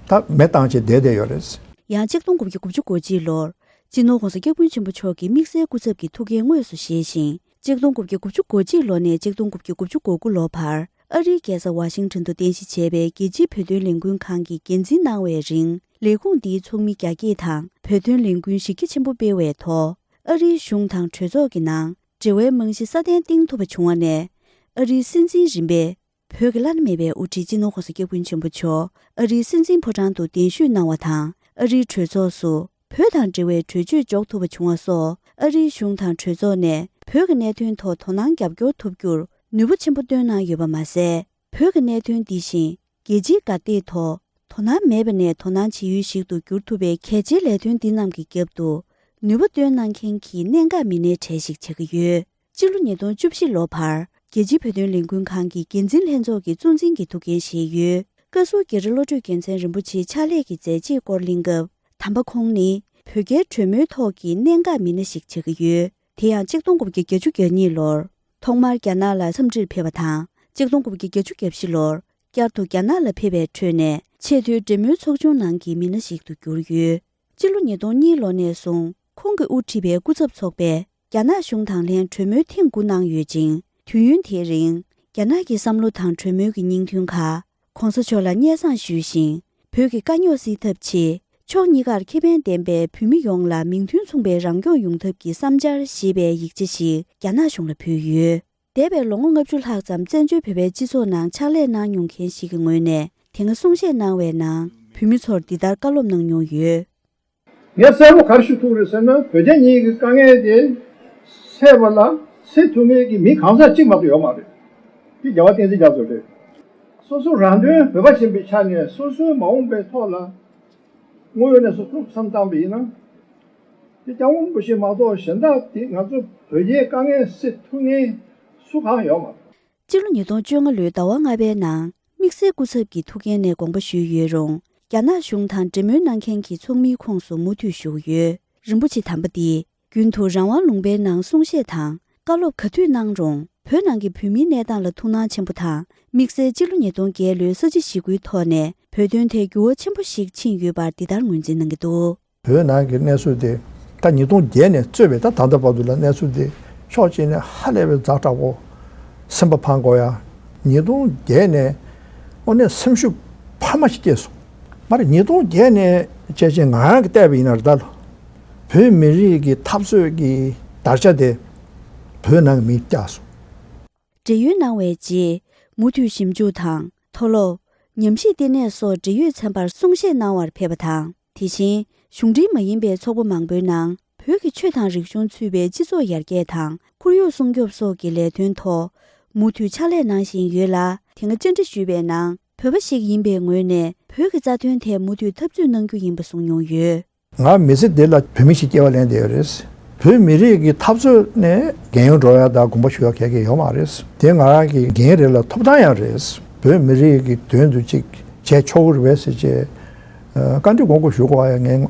ད་མེ་བཏང་བྱས་བསྡད་བསྡད་ཡོད་རེད། ཡང་གཅིག་སྟོང་དགུ་བརྒྱ་དགུ་བཅུ་གོ་གཅིག་ལོར་སྤྱི་ནོར་༧གོང་ས་༧སྐྱབས་མགོན་ཆེན་པོ་མཆོག་གིས་དམིགས་བསལ་སྐུ་ཚབ་ཀྱི་ཐུགས་འགན་དངོས་སུ་བཞེས་ཤིང་། གཅིག་སྟོང་དགུ་བརྒྱ་དགུ་བཅུ་གོ་གཅིག་ལོ་ནས་གཅིག་སྟོང་དགུ་བརྒྱ་དགུ་བཅུ་གོ་དགུ་ལོ་བར་ཨ་རིའི་རྒྱལ་ས་ཝ་ཤིང་ཊོན་དུ་རྟེན་གཞི་བྱས་པའི་རྒྱལ་སྤྱིའི་བོད་དོན་ལས་འགུལ་ཁང་གི་འགན་འཛིན་གནང་བའི་རིང་། ལས་ཁུངས་འདིའི་ཚོགས་མི་རྒྱ་སྐྱེད་དང་བོད་དོན་ལས་འགུལ་གཞི་རྒྱ་ཆེན་པོ་སྤེལ་བའི་ཐོག་ཨ་རིའི་གཞུང་དང་གྲོས་ཚོགས་ཀྱི་ནང་འབྲེལ་བའི་རྨང་གཞི་སྲ་བརྟན་བཏིང་ཐུབ་པ་བྱུང་བ་ནས། ཨ་རིའི་སྲིད་འཛིན་རིམ་པས་བོད་ཀྱི་བླ་ན་མེད་པའི་དབུ་ཁྲིད་སྤྱི་ནོར་༸གོང་ས་༸སྐྱབས་མགོན་ཆེན་པོ་མཆོག་ཨ་རིའི་སྲིད་འཛིན་ཕོ་བྲང་དུ་གདན་ཞུས་གནང་བ་དང་། ཨ་རིའི་གྲོས་ཚོགས་སུ་བོད་དང་འབྲེལ་བའི་གྲོས་ཆོད་འཇོག་ཐུབ་པ་བྱུང་བ་སོགས། ཨ་རིའི་གཞུང་དང་གྲོས་ཚོགས་ནས་བོད་ཀྱི་གནད་དོན་ཐོག་དོ་སྣང་རྒྱབ་སྐྱོར་ཐུབ་རྒྱུར་ནུས་པ་ཆེན་པོ་བཏོན་གནང་ཡོད་པ་མ་ཟད། བོད་ཀྱི་གནད་དོན་འདི་བཞིན་རྒྱལ་སྤྱིའི་གར་སྟེགས་ཐོག་དོ་སྣང་མེད་པ་ནས་དོ་སྣང་བྱེད་ཡུལ་ཞིག་ཏུ་འགྱུར་ཐུབ་པའི་གལ་ཆེའི་ལས་དོན་འདི་རྣམས་ཀྱི་རྒྱབ་ཏུ་ནུས་པ་བཏོན་གནང་མཁན་གྱི་གནད་འགག་མི་སྣའི་གྲས་ཤིག་ཆགས་ཀྱི་ཡོད། སྤྱི་ལོ་ཉིས་སྟོང་བཅུ་བཞི་ལོ་བར་རྒྱལ་སྤྱིའི་བོད་དོན་ལས་འགུལ་ཁང་གི་འགན་འཛིན་ལྷན་ཚོགས་ཀྱི་གཙོ་འཛིན་གྱི་ཐུགས་འགན་བཞེས་ཡོད། བཀའ་ཟུར་རྒྱ་རི་བློ་གྲོས་རྒྱལ་མཚན་རིན་པོ་ཆེའི་ཕྱག་ལས་ཀྱི་མཛད་རྗེས་སྐོར་གླེང་སྐབས། དམ་པ་ཁོང་ནི་བོད་རྒྱའི་གྲོས་མོལ་ཐོག་གི་གནད་འགག་མི་སྣ་ཞིག་ཆགས་ཀྱི་ཡོད། དེ་ཡང་གཅིག་སྟོང་དགུ་བརྒྱ་བརྒྱད་ཅུ་གྱ་གཉིས་ལོར་ཐོག་མར་རྒྱ་ནག་ལ་འཚམས་འདྲིར་ཕེབས་པ་དང་། གཅིག་སྟོང་དགུ་བརྒྱ་བརྒྱད་ཅུ་གྱ་བཞི་ལོར་བསྐྱར་དུ་རྒྱ་ནག་ལ་ཕེབས་པའི་ཁྲོད་ནས་ཆེས་མཐོའི་འབྲེལ་མོལ་ཚོགས་ཆུང་ནང་གི་མི་སྣ་ཞིག་ཏུ་གྱུར་ཡོད། སྤྱི་ལོ་ཉིས་སྟོང་གཉིས་ལོ་ནས་བཟུང་ཁོང་གིས་དབུ་ཁྲིད་པའི་སྐུ་ཚབ་ཚོགས་པས་རྒྱ་ནག་གཞུང་དང་ལྷན་གྲོས་མོལ་ཐེངས་དགུ་གནང་ཡོད་ཅིང་། དུས་ཡུན་དེའི་རིང་རྒྱ་ནག་གི་བསམ་བློ་དང་གྲོས་མོལ་གྱི་སྙིང་དོན་ཁག་༸གོང་ས་མཆོག་ལ་སྙན་སེང་ཞུས་ཤིང་། བོད་ཀྱི་དཀའ་རྙོག་སེལ་ཐབས་ཆེད་ཕྱོགས་གཉིས་ཀར་ཁེ་ཕན་ལྡན་པའི་བོད་མི་ཡོངས་ལ་མིང་དོན་མཚུངས་པའི་རང་སྐྱོང་ཡོང་ཐབས་ཀྱི་བསམ་འཆར་ཞེས་པའི་ཡིག་ཆ་ཞིག་རྒྱ་ནག་གཞུང་ལ་ཕུལ་ཡོད། འདས་པའི་ལོ་ངོ་ལྔ་བཅུ་ལྷག་ཙམ་བཙན་བྱོལ་བོད་པའི་སྤྱི་ཚོགས་ནང་ཕྱག་ལས་གནང་མྱོང་མཁན་ཞིག་གི་ངོས་ནས། དེ་སྔ་གསུང་བཤད་གནང་བའི་ནང་བོད་མི་ཚོར་འདི་ལྟར་བཀའ་སློབ་གནང་མྱོང་ཡོད། ངས་གསལ་པོ་ག་རེ་ཞུ་ཐུབ་རེད་ཟེར་ན། བོད་རྒྱ་གཉིས་ཀྱི་དཀའ་ངལ་དེ་སེལ་བ་ལ་སེལ་ཐུབ་མཁན་གྱི་མི་གང་ཟག་གཅིག་མ་གཏོགས་ཡོད་མ་རེད། དེ་རྒྱལ་བ་བསྟན་འཛིན་རྒྱ་མཚོ་རེད། སོ་སོ་རང་དོན་བོད་པ་ཡིན་པའི་ཆ་ནས་སོ་སོའི་མ་འོངས་པའི་ཐོག་ལ་དངོས་ཡོད་གནས་ཚུལ་ཐུགས་བསམ་བཏང་པ་ཡིན་ན། དེ་སྐྱབས་མགོན་རིན་པོ་ཆེ་མ་གཏོགས་གཞན་དག་དེ་ང་ཚོ་བོད་རྒྱའི་དཀའ་ངལ་སེལ་ཐུབ་མཁན་སུ་གང་ཡོད་མ་རེད། སྤྱི་ལོ་ཉིས་སྟོང་བཅོ་ལྔ་ལོའི་ཟླ་བ་ལྔ་པའི་ནང་དམིགས་བསལ་སྐུ་ཚབ་ཀྱི་ཐུགས་འགན་ནས་དགོངས་པ་ཞུས་ཡོད་རུང་། རྒྱ་ནག་གཞུང་དང་འབྲེལ་མོལ་གནང་མཁན་གྱི་ཚོགས་མིའི་ཁོངས་སུ་མུ་མཐུད་ཞུགས་ཡོད། རིན་པོ་ཆེ་དམ་པ་འདིས་རྒྱུན་དུ་རང་དབང་ལུང་པའི་ནང་གསུང་བཤད་དང་བཀའ་སློབ་ག་དུས་གནང་རུང་། བོད་ནང་གི་བོད་མིའི་གནས་སྟངས་ལ་ཐུགས་སྣང་ཆེན་པོ་དང་། དམིགས་བསལ་སྤྱི་ལོ་ཉིས་སྟོང་བརྒྱད་ལོའི་ས་བྱི་ཞི་རྒོལ་ཐོག་ནས་བོད་དོན་ཐད་འགྱུར་བ་ཆེན་པོ་ཞིག་ཕྱིན་ཡོད་པར་འདི་ལྟར་ངོས་འཛིན་གནང་གི་འདུག། བོད་ནང་གི་གནས་ཚུལ་དེ་ད་ཉིས་སྟོང་བརྒྱད་ནས་གཙོས་པའི་ད་ད་ལྟ་བར་དུ་ལ་གནས་ཚུལ་དེ་ཕྱོགས་གཅིག་ནས་ཧ་ལས་པའི་ཛ་དྲག་པོ། སེམས་པ་ཕངས་དགོས་ཡ། ཉིས་སྟོང་བརྒྱད་ནས་དངོས་གནས་སེམས་ཤུགས་འཕར་མ་ཞིག་སྐྱེས་སོང་། མ་རེད། ཉིས་སྟོང་བརྒྱད་ནས་བྱས་རྗེས་ང་རང་གིས་བལྟས་པ་ཡིན་ན་རེད་ད། བོད་མི་རིགས་ཀྱི་འཐབ་རྩོད་ཀྱི་དར་ཆ་དེ་བོད་ནང་གི་མིས་བཀྱགས་སོང་། བགྲེས་ཡོལ་གནང་བའི་རྗེས། མུ་མཐུད་ཞིབ་འཇུག་དང་། མཐོ་སློབ། ཉམས་ཞིབ་ལྟེ་གནས་སོགས་འབྲེལ་ཡོད་ཚན་པར་གསུང་བཤད་གནང་བར་ཕེབས་པ་དང་། དེ་བཞིན། གཞུང་འབྲེལ་མ་ཡིན་པའི་ཚོགས་པ་མང་པོའི་ནང་བོད་ཀྱི་ཆོས་དང་རིག་གཞུང་ཚུད་པའི་སྤྱི་ཚོགས་ཡར་རྒྱས་དང་ཁོར་ཡུག་སྲུང་སྐྱོབ་སོགས་ཀྱི་ལས་དོན་ཐོག་མུ་མཐུད་ཕྱག་ལས་གནང་བཞིན་ཡོད་ལ། དེ་སྔ་བཅར་འདྲི་ཞུས་པའི་ནང་། བོད་པ་ཞིག་ཡིན་པའི་ངོས་ནས་བོད་ཀྱི་རྩ་དོན་ཐད་མུ་མཐུད་འཐབ་རྩོད་གནང་རྒྱུ་ཡིན་པ་གསུངས་མྱོང་ཡོད། ང་མི་ཚེ་འདི་ལ་བོད་མི་ཞིག་སྐྱེ་བ་ལེན་བསྡད་ཡོད་རེད། བོད་མི་རིགས་ཀྱི་འཐབ་རྩོད་ནས་རྒན་ཡོལ་འགྲོ་ཡ་དང་དགོངས་པ་ཞུ་ཡ་ག་གེ་ཡོད་མ་རེད། དེ་ང་རང་གི་འགན་རེད་ལ་ཐོབ་ཐང་ཡང་རེད། བོད་མི་རིགས་ཀྱི་དོན་དུ་ཅིག་བྱས་ཆོག་གི་རེད་པས་ཟེར་བྱས། ཨ། བཀའ་འདྲི་དགོངས་དག་ཞུ་དགོས་པ་ཡང་ངས་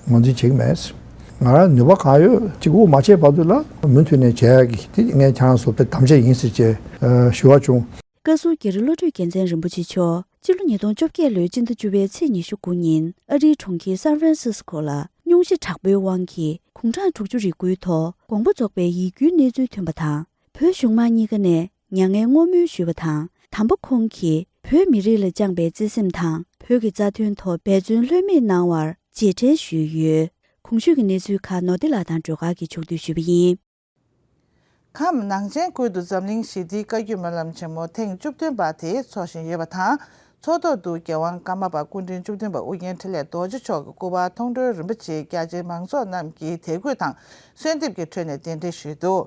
ངོས་འཛིན་བྱེད་ཀྱི་མེད། ང་རང་ནུས་པ་གང་ཡོད་ཅིག་དབུ་མ་ཆད་བར་དུ་ལ་མུ་མཐུད་ནས་བྱེད་ཡ་གི་དེ་ངས་ཁྱེད་རང་ཚོ་དཔེ་དམ་བཅའ་ཡིན་ཟེར་བྱས། ཨ། ཞུ་བ་བྱུང་། བཀའ་ཟུར་རྒྱ་རི་བློ་གྲོས་རྒྱལ་མཚན་རིན་པོ་ཆེ་མཆོག་སྤྱི་ལོ་ཉིས་སྟོང་བཅོ་བརྒྱད་ལོའི་སྤྱི་ཟླ་བཅུ་པའི་ཚེས་ཉི་ཤུ་དགུ་ཉིན་ཨ་རིའི་གྲོང་ཁྱེར་སན་ཧྥ་རན་སིས་ཀོ་ལ་སྙུང་གཞི་དྲག་པོའི་དབང་གིས་དགུང་གྲངས་དྲུག་ཅུ་རེ་དགུའི་ཐོག་དགོངས་པ་རྫོགས་པའི་ཡིད་སྐྱོའི་གནས་ཚུལ་ཐོན་པ་དང་། བོད་གཞུང་མང་གཉིས་ཀ་ནས་མྱ་ངན་བསྔོ་སྨོན་ཞུས་པ་དང་། དམ་པ་ཁོང་གིས་བོད་མི་རིགས་ལ་བཅངས་པའི་བརྩེ་སེམས་དང་། བོད་ཀྱི་རྩ་དོན་ཐོག་འབད་བརྩོན་ལྷོད་མེད་གནང་བར་རྗེས་དྲན་ཞུས་ཡོད། གོང་ཞུས་ཀྱི་གནས་ཚུལ་ཁག་ནོར་བདེ་ལགས་དང་སྒྲོལ་དཀར་གྱིས་ཕྱོགས་བསྡུས་ཞུས་པ་ཡིན། ཁམས་ནང་ཆེན་ཁུལ་དུ་འཛམ་གླིང་ཞི་བདེའི་བཀའ་བརྒྱུད་སྨོན་ལམ་ཆེན་མོ་ཐེངས་བཅུ་བདུན་པ་དེ་འཚོགས་བཞིན་ཡོད་པ་དང་། ཚོགས་ཐོག་ཏུ་རྒྱལ་དབང་ཀརྨ་པ་སྐུ་ཕྲེང་བཅུ་བདུན་པ་ཨུ་རྒྱན་འཕྲིན་ལས་རྡོ་རྗེ་མཆོག་གི་སྐུ་པར་མཐོང་གྲོལ་རིན་པོ་ཆེའི་རྒྱ་ཆེའི་མང་ཚོགས་རྣམས་ཀྱིས་དད་གུས་དང་གསོལ་འདེབས་ཀྱི་ཁྲོད་ནས་གདན་འདྲེན་ཞུས་འདུག།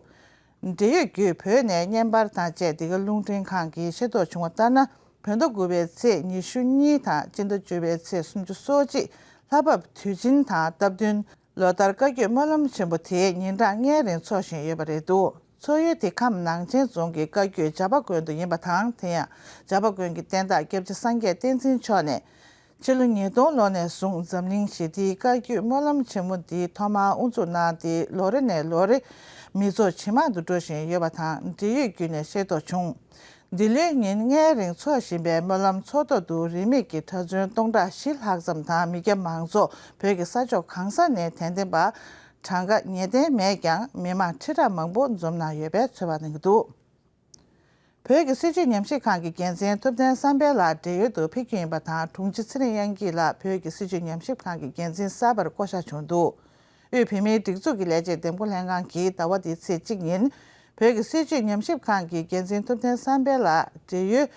འབྲེལ་ཡོད་བརྒྱུད་བོད་ནས་བརྙན་པར་དང་བཅས་འདི་ག་རླུང་འཕྲིན་ཁང་གིས་ཤེས་རྟོགས་བྱུང་བ་ལྟར་ན། བོད་ཟླ་དགུ་པའི་ཚེས་ཉི་ཤུ་གཉིས་དང་སྤྱི་ཟླ་བཅུ་པའི་ཚེས་སུམ་ཅུ་སོ་གཅིག་ལྷ་བབས་དུས་ཆེན་དང་སྟབས་བསྟུན། ལོ་ལྟར་བཀའ་བརྒྱུད་སྨོན་ལམ་ཆེན་པོ་དེ་ཉིན་གྲངས་ལྔའི་རིང་འཚོགས་བཞིན་ཡོད་པ་རེད་འདུག། ཚོགས་ཡུལ་དེ་ཁམས་ནང་ཆེན་རྫོང་གི་བཀའ་བརྒྱུད་བྱ་པ་དགོན་དུ་ཡིན་པ་དང་། དེ་ཡང་བྱ་པ་དགོན་གྱི་བསྟན་བདག་སྐྱབས་རྗེ་སངས་རྒྱས་བསྟན་འཛིན་མཆོག་ནས། ཕྱི་ལོ་ཉིས་སྟོང་ལོ་ནས་བཟུང་འཛམ་གླིང་ཞི་བདེའི་བཀའ་བརྒྱུད་སྨོན་ལམ་ཆེན་མོ་འདི་ཐོག་མར་དབུ་འཛུགས་གནང་སྟེ། ལོ་རེ་ནས་ལོ་རེ་མི་ཚོགས་ཇེ་མང་དུ་འགྲོ་བཞིན་ཡོད་པ་དང་། འབྲེལ་ཡོད་བརྒྱུད་ནས་ཤེས་རྟོགས་བྱུང་། འདི་ལོའི་ཉིན་ལྔའི་རིང་འཚོགས་བཞིན་པའི་སྨོན་ལམ་ཚོགས་ཐོག་ཏུ་རིན་མེད་ཀྱི་གྲྭ་བཙུན་སྟོང་ཕྲག་བཞི་ལྷག་ཙམ་དང་། མི་སྐྱ་མང་ཚོགས་བོད་ཀྱི་ས་ཕྱོགས་གང་ས་ནས་དད་ལྡན་པ་གྲངས་ཀ་ངེས་གཏན་མེད་ཀྱང་། མི་མང་ཁྲི་ཕྲག་མང་པོ་འཛོམས་གནང་ཡོད་པའི་ཚོད་དཔག་གནང་གི་འདུག། བོད་ཀྱི་སྲིད་བྱུས་ཉམས་ཞིབ་ཁང་གི་འགན་འཛིན་ཐུབ་བསྟན་བསམ་འཕེལ་ལགས་འབྲེལ་ཡོད་དུ་ཕེབས་རྒྱུ་ཡིན་པ་དང་། དྲུང་ཆེ་ཚེ་རིང་དབྱངས་སྐྱིད་ལགས་བོད་ཀྱི་སྲིད་བྱུས་ཉམས་ཞིབ་ཁང་གི་འགན་འཛིན་གསར་པར་བསྐོ་གཞག་བྱུང་འདུག། དབུས་བོད་མིའི་སྒྲིག་འཛུགས་ཀྱི་ལས་བྱེད་འདེམས་བསྐོ་ལྷན་ཁང་གིས་ཟླ་བ་འདིའི་ཚེས་གཅིག་ཉིན། བོད་ཀྱི་སྲིད་བྱུས་ཉམས་ཞིབ་ཁང་གི་འགན་འཛིན་ཐུབ་བསྟན་བསམ་འཕེལ་ལགས་བགྲེས་ཡོལ་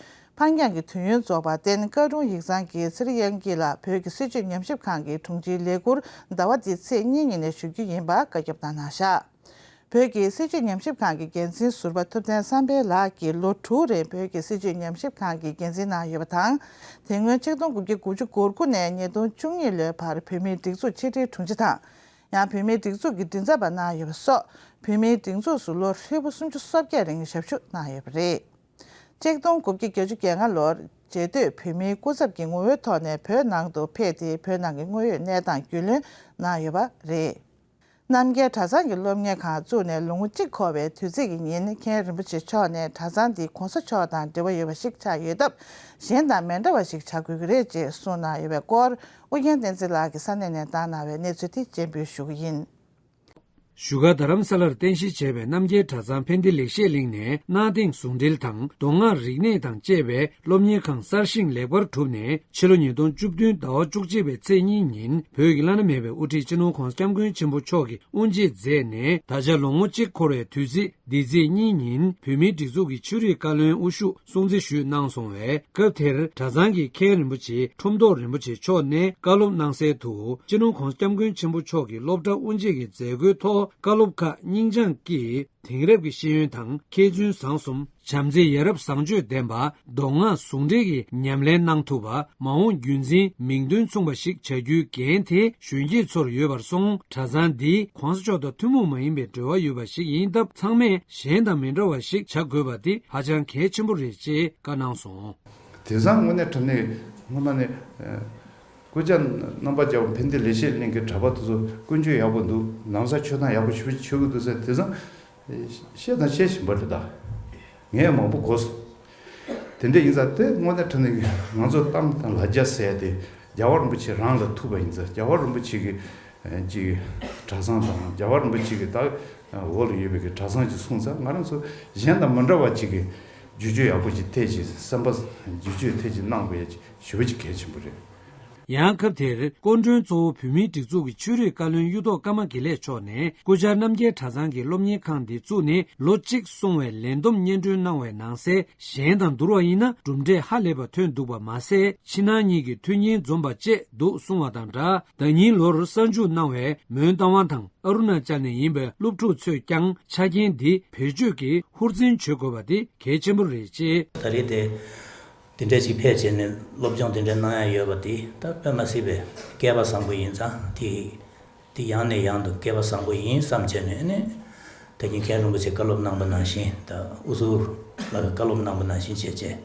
ཕར་འགྱངས་ཀྱི་དུས་ཡུན་རྫོགས་པར་བརྟེན། བཀའ་དྲུང་ཡིག་ཚང་གི་ཚེ་རིང་དབྱངས་སྐྱིད་ལགས་བོད་ཀྱི་སྲིད་བྱུས་ཉམས་ཞིབ་ཁང་གི་དྲུང་ཆེའི་ལས་འཁུར་ཟླ་བ་འདིའི་ཚེས་གཉིས་ཉིན་ནས་ཞུ་རྒྱུ་ཡིན་པ་བཀའ་ཁྱབ་གནང་གནང་བཞག་བོད་ཀྱི་སྲིད་བྱུས་ཉམས་ཞིབ་ཁང་གི་འགན་འཛིན་ཟུར་པ་ཐུབ་བསྟན་བསམ་འཕེལ་ལགས་ཀྱིས་ལོ་དྲུག་རིང་བོད་ཀྱི་སྲིད་བྱུས་ཉམས་ཞིབ་ཁང་གི་འགན་འཛིན་གནང་ཡོད་པ་དང་། དེ་སྔོན་ཆིག་སྟོང་དགུ་བརྒྱ་དགུ་བཅུ་གོ་དགུ་ནས་ཉིས་སྟོང་བཅུ་གཉིས་ལོའི་བར་བོད་མིའི་སྒྲིག་འཛུགས་ཕྱི་དྲིལ་དྲུང་ཆེ་དང་། ཡང་བོད་མིའི་སྒྲིག་འཛུགས་ཀྱི་མགྲིན་ཚབ་པ་གནང་ཡོད་པ་སོགས། བོད་མིའི་སྒྲིག་འཛུགས་སུ་ལོ་ཧྲིལ་པོ་སུམ་ཅུ་སོ་བརྒྱད་རིང་ཞབས་ཞུ་གནང་ཡོད་པ་རེད། ཆིག་སྟོང་དགུ་བརྒྱ་བརྒྱད་ཅུ་གྱ་ལྔ་ལོར་རྗེ་སྟོད་བོད་མིའི་སྐུ་ཚབ་ཀྱི་ངོ་བོའི་ཐོག་ནས་བོད་ནང་དུ་ཕེབས་ཏེ། བོད་ནང་གི་དངོས་ཡོད་གནས་སྟངས་རྒྱུས་ལོན་གནང་ཡོད་པ་རེད། རྣམ་རྒྱལ་གྲྭ་ཚང་གི་སློབ་གཉེར་ཁང་བཙུགས་ནས་ལོ་ངོ་གཅིག་འཁོར་བའི་དུས་ཚིགས་ཀྱི་ཉིན། མཁན་རིན་པོ་ཆེ་མཆོག་ནས་གྲྭ་ཚང་འདི་གོང་ས་མཆོག་དང་འབྲེལ་བ་ཡོད་པ་ཞིག་ཆགས་ཡོད་སྟབས། གཞན་དང་མི་འདྲ་བ་ཞིག་བྱ་དགོས་ཀྱི་རེད་ཅེས་གསུངས་གནང་ཡོད་པའི་སྐོར། ཨུ་རྒྱན་བསྟན་འཛིན་ལགས་ཀྱིས་ས་གནས་ནས་བཏང་གནང་བའི་གནས་ཚུལ་དེ་སྤྱན་འབུལ་ཞུ་གི་ཡིན། བཞུགས་སྒར་རྡ་རམ་ས་ལར་རྟེན་གཞི་བྱས་པའི་རྣམ་རྒྱལ་གྲྭ་ཚང་ཕན་བདེ་ལེགས་བཤད་གླིང་ནས་གནའ་དེང་ཟུང་འབྲེལ་དང་མདོ་སྔགས་རིག་གནས་དང་བཅས་པའི་སློབ་གཉེར་ཁང་གསར་བཞེངས་ལེགས་པར་གྲུབ་ནས། ཕྱི་ལོ་ཉིས་སྟོང་བཅུ་བདུན་ཟླ་བ་བཅུ་གཅིག་པའི་ཚེས་གཉིས་ཉིན་བོད་ཀྱི་བླ་ན་མེད་པའི་དབུ་ཁྲིད་སྤྱི་ནོར་༧གོང་ས་༧སྐྱབས་མགོན་ཆེན་པོ་མཆོག་གིས་དབུ་འབྱེད་མཛད་ནས། ད་ཆ་ལོ་ངོ་གཅིག་འཁོར་བའི་དུས་ཚིགས་འདིའི་ཚེས་གཉིས་ཉིན་བོད་མིའི་སྒྲིག་འཛུགས་ཀྱི་ཆོས་རིག་བཀའ་བློན་དབུ་བཞུགས་སྲུང་བརྩི་ཞུས་གནང་སོང་བས། སྐབས་དེར་གྲྭ་ཚང་གི་མཁན་རིན་པོ་ཆེ་ཁྲོམ་ཐོག་རིན་པོ་ཆེ་མཆོག་ནས་བཀའ་སློབ་གནང་གསལ་དུ། སྤྱི་ནོར་༧གོང་ས་༧སྐྱབས་མགོན་ཆེན་པོ་མཆོག་གིས་སློབ་གྲྭ་དབུ་འབྱེད་ཀྱི་མཛད་སྒོའི་ཐོག་བཀའ་སློབ་ཁག་སྙིང་བཅངས་ཀྱིས། དེང་རབས་ཀྱི་ཤེས་ཡོན་དང་མཁས་བཙུན་བཟང་གསུམ། བྱམས་བརྩེ་ཡ་རབས་བཟང་སྤྱོད་ལྡན་པ། མདོ་སྔགས་ཟུང་འབྲེལ་གྱི་ཉམས་ལེན་གནང་ཐུབ་པ། མ་འོངས་རྒྱུན་འཛིན་མིང་དོན་མཚུངས་པ་ཞིག་བྱ་རྒྱུའི་འགན་དེ་གཞོན་སྐྱེས་ཚོར་ཡོད་པར་སོང་། གྲྭ་ཚང་འདི་༧གོང་ས་མཆོག་དང་ཐུན་མོང་མ་ཡིན་པའི་འབྲེལ་བ་ཡོད་པ་ཞིག་ཡིན་སྟབས། ཚང་མས་གཞན་དང་མི་འདྲ་བ་ཞིག་བྱ་དགོས་པ་དེ་ཧ་ཅང་གལ་ཆེན་པོ་རེད་ཅེས་བཀའ་གནང་སོང་། དེང་སང་དངོས་གནས་དྲང་གནས་སྔོན་མ་ནས། ཨ། སྐུ་བཅར་རྣམ་པ་རྒྱལ་བ་ཕན་བདེ་ལེགས་བཤད་གླིང་གི་གྲྭ་པ་དེ་ཚོ་ཀུན་སྤྱོད་ཡག་པོ་འདུག་ལམ་སང་ཆོས་ཐང་ཡག་པོ་ཞེ་པོ་ཅིག་ཆོད་ཀྱི་འདུག་ཟེར། དེང་སང་བཤད་དང་བཤད་བཞིན་པ་རེད་ད། ངས་མང་པོ་གོ་སོང་། དེ་འདྲ་ཡིན་ཙང་དེ་དངོས་གནས་དྲང་གནས་ང་ཚོ་གཏམ་དང་ལ་རྒྱ་ཟེར་དེ་རྒྱལ་བ་རིན་པོ་ཆེ་རང་ལ་ཐུག་པ་ཡིན་ཙང་། རྒྱལ་བ་རིན་པོ་ཆེ་གི་ཅིག་གྲྭ་ཚང་དང་རྒྱལ་བ་རིན་པོ་ཆེ་གི་ད་འོག་ལ་ཡོད་པའི་གི་གྲྭ་ཚང་ཅིག་གསུངས་ཙང་། ང་རང་ཚོ་གཞན་དང་མི་འདྲ་བ་ཅིག་གི་བསྒྱུར་བཅོས་ཡག་པོ་ཅིག་ཐེབས་ཅིག་བསམ་པ་བསྒྱུར་བཅོས་ཐེབས་ཅིག་གནང་དགོས་ཡ་ཅིག་ཞེ་པོ་ཅིག་གལ་ཆེན་པོ་རེད། ཡང་སྐབས་དེར་སྐུ་མགྲོན་གཙོ་བོ་བོད་མིའི་སྒྲིག་འཛུགས་ཀྱི་ཆོས་རིག་བཀའ་བློན་གཡུ་ཐོག་ཀརྨ་དགེ་ལེགས་མཆོག་ནས། སྐུ་བཅར་རྣམ་རྒྱལ་གྲྭ་ཚང་གི་སློབ་གཉེར་ཁང་འདི་བཙུགས་ནས་ལོ་གཅིག་སོང་བའི་ལས་བསྡོམས་སྙན་སྒྲོན་གནང་བའི་ནང་གསལ། གཞན་དང་བསྡུར་བ་ཡིན་ན་གྲུབ་འབྲས་ཧ་ལས་པ་ཐོན་འདུག་པ་མ་ཟད། ཕྱི་ནང་གཉིས་ཀྱི་མཐུན་རྐྱེན་འཛོམས་པ་བཅས་འདུག་གསུང་བ་དང་སྦྲགས། ཟླ་ཉིན་ལོར་གསར་འཇུག་གནང་བའི་མོན་རྟ་དབང་དང་ཨ་རུ་ན་ཅལ་ནས་ཡིན་པའི་སློབ་ཕྲུག་ཚོས་ཀྱང་ཆ་རྐྱེན་འདི་བེད་སྤྱོད་ཀྱིས་ཧུར་བརྩོན་བྱེད་དགོས་པ་དེ་གལ་ཆེན་པོ་རེད་ཅེས། ད་རེས་དེ་འདི་འདྲ་ཅིག་ཕེབས་བྱས་ནས་སློབ་སྦྱོང་འདི་འདྲ་གནང་ཡ་ཡོད་པ་དེ་ད་དཔེ་མ་སྲིད་པའི་སྐལ་པ་བཟང་པོ་ཡིན་ཙང་། དེ་དེ་ཡང་ནས་ཡང་དུ་སྐལ་པ་བཟང་པོ་ཡིན་བསམ་བྱས་ནས་ནི། ད་གིན་མཁན་རིན་པོ་ཆེས་བཀའ་སློབ་གནང་པ་ནང་བཞིན། ད་ཨུ་ཚུགས་ལགས་ཀྱིས་བཀའ་སློབ་གནང་པ་ནང་བཞིན་བྱས་བྱས་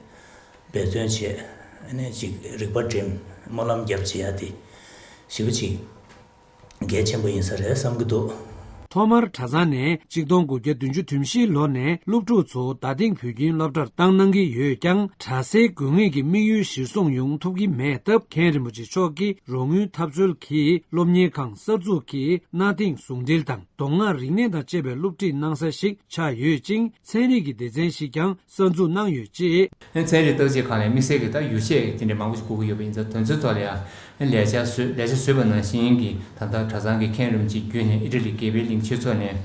འབད་བརྩོན་བྱས་ནས་ཅིག་རིག་པ་སྒྲིམ། སྨོན་ལམ་རྒྱབ་བྱེད་ཡ་དེ་ཞེ་པོ་ཅིག་གལ་ཆེན་པོ་ཡིན་ས་རེད་བསམ་གྱི་འདུག། ཐོག་མར་གྲྭ་ཚང་ནས་ཆིག་སྟོང་དགུ་བརྒྱ་བདུན་ཅུ་དོན་བཞིའི་ལོ་ནས་སློབ་ཕྲུག་ཚོ་རྡ་སྟེང་བོད་ཁྱིམ་སློབ་གྲྭར་བཏང་གནང་གི་ཡོད་ཀྱང་། གྲྭ་སའི་དགོས་ངེས་ཀྱི་དམིགས་ཡུལ་གཞིར་བཟུང་ཡོང་ཐུབ་ཀྱི་མེད་སྟབས། མཁན་རིན་པོ་ཆེ་མཆོག་གིས་རོགས་དངུལ་ཐབས་འཚོལ་གྱིས་སློབ་གཉེར་ཁང་གསར་འཛུགས་ཀྱིས་གནའ་དེང་ཟུང་འབྲེལ་དང་མདོ་སྔགས་རིག་གནས་དང་བཅས་པའི་སློབ་ཁྲིད་གནང་ས་ཞིག་ཆགས་ཡོད་ཅིང་། ཚན་རིག་གི་སྡེ་ཚན་ཞིག་ཀྱང་གསར་འཛུགས་གནང་ཡོད་ཅེས། ཚན་རིག་བརྟག་དཔྱད་ཁང་ནས་དམིགས་བསལ་གྱི་ད་ཡོ་བྱད་དེ་འདྲ་མང་པོ་ཞིག་དགོས་ཀྱི་ཡོད་པ་ཡིན་ཙང་། དེ་ཚོའི་ཐོག་ལ་ཡང་ལས་འཆར་བཟོས། ལས་འཆར་བཟོས་པ་ནང་བཞིན་གྱི་ད་ལྟ་གྲྭ་ཚང་གི་མཁན་རིན་པོ་ཆེ་བརྒྱུད་ནས་ཨི་ཊ་ལི་དགེ་འཕེལ་གླིང་ཆོས་ཚོགས་ནས་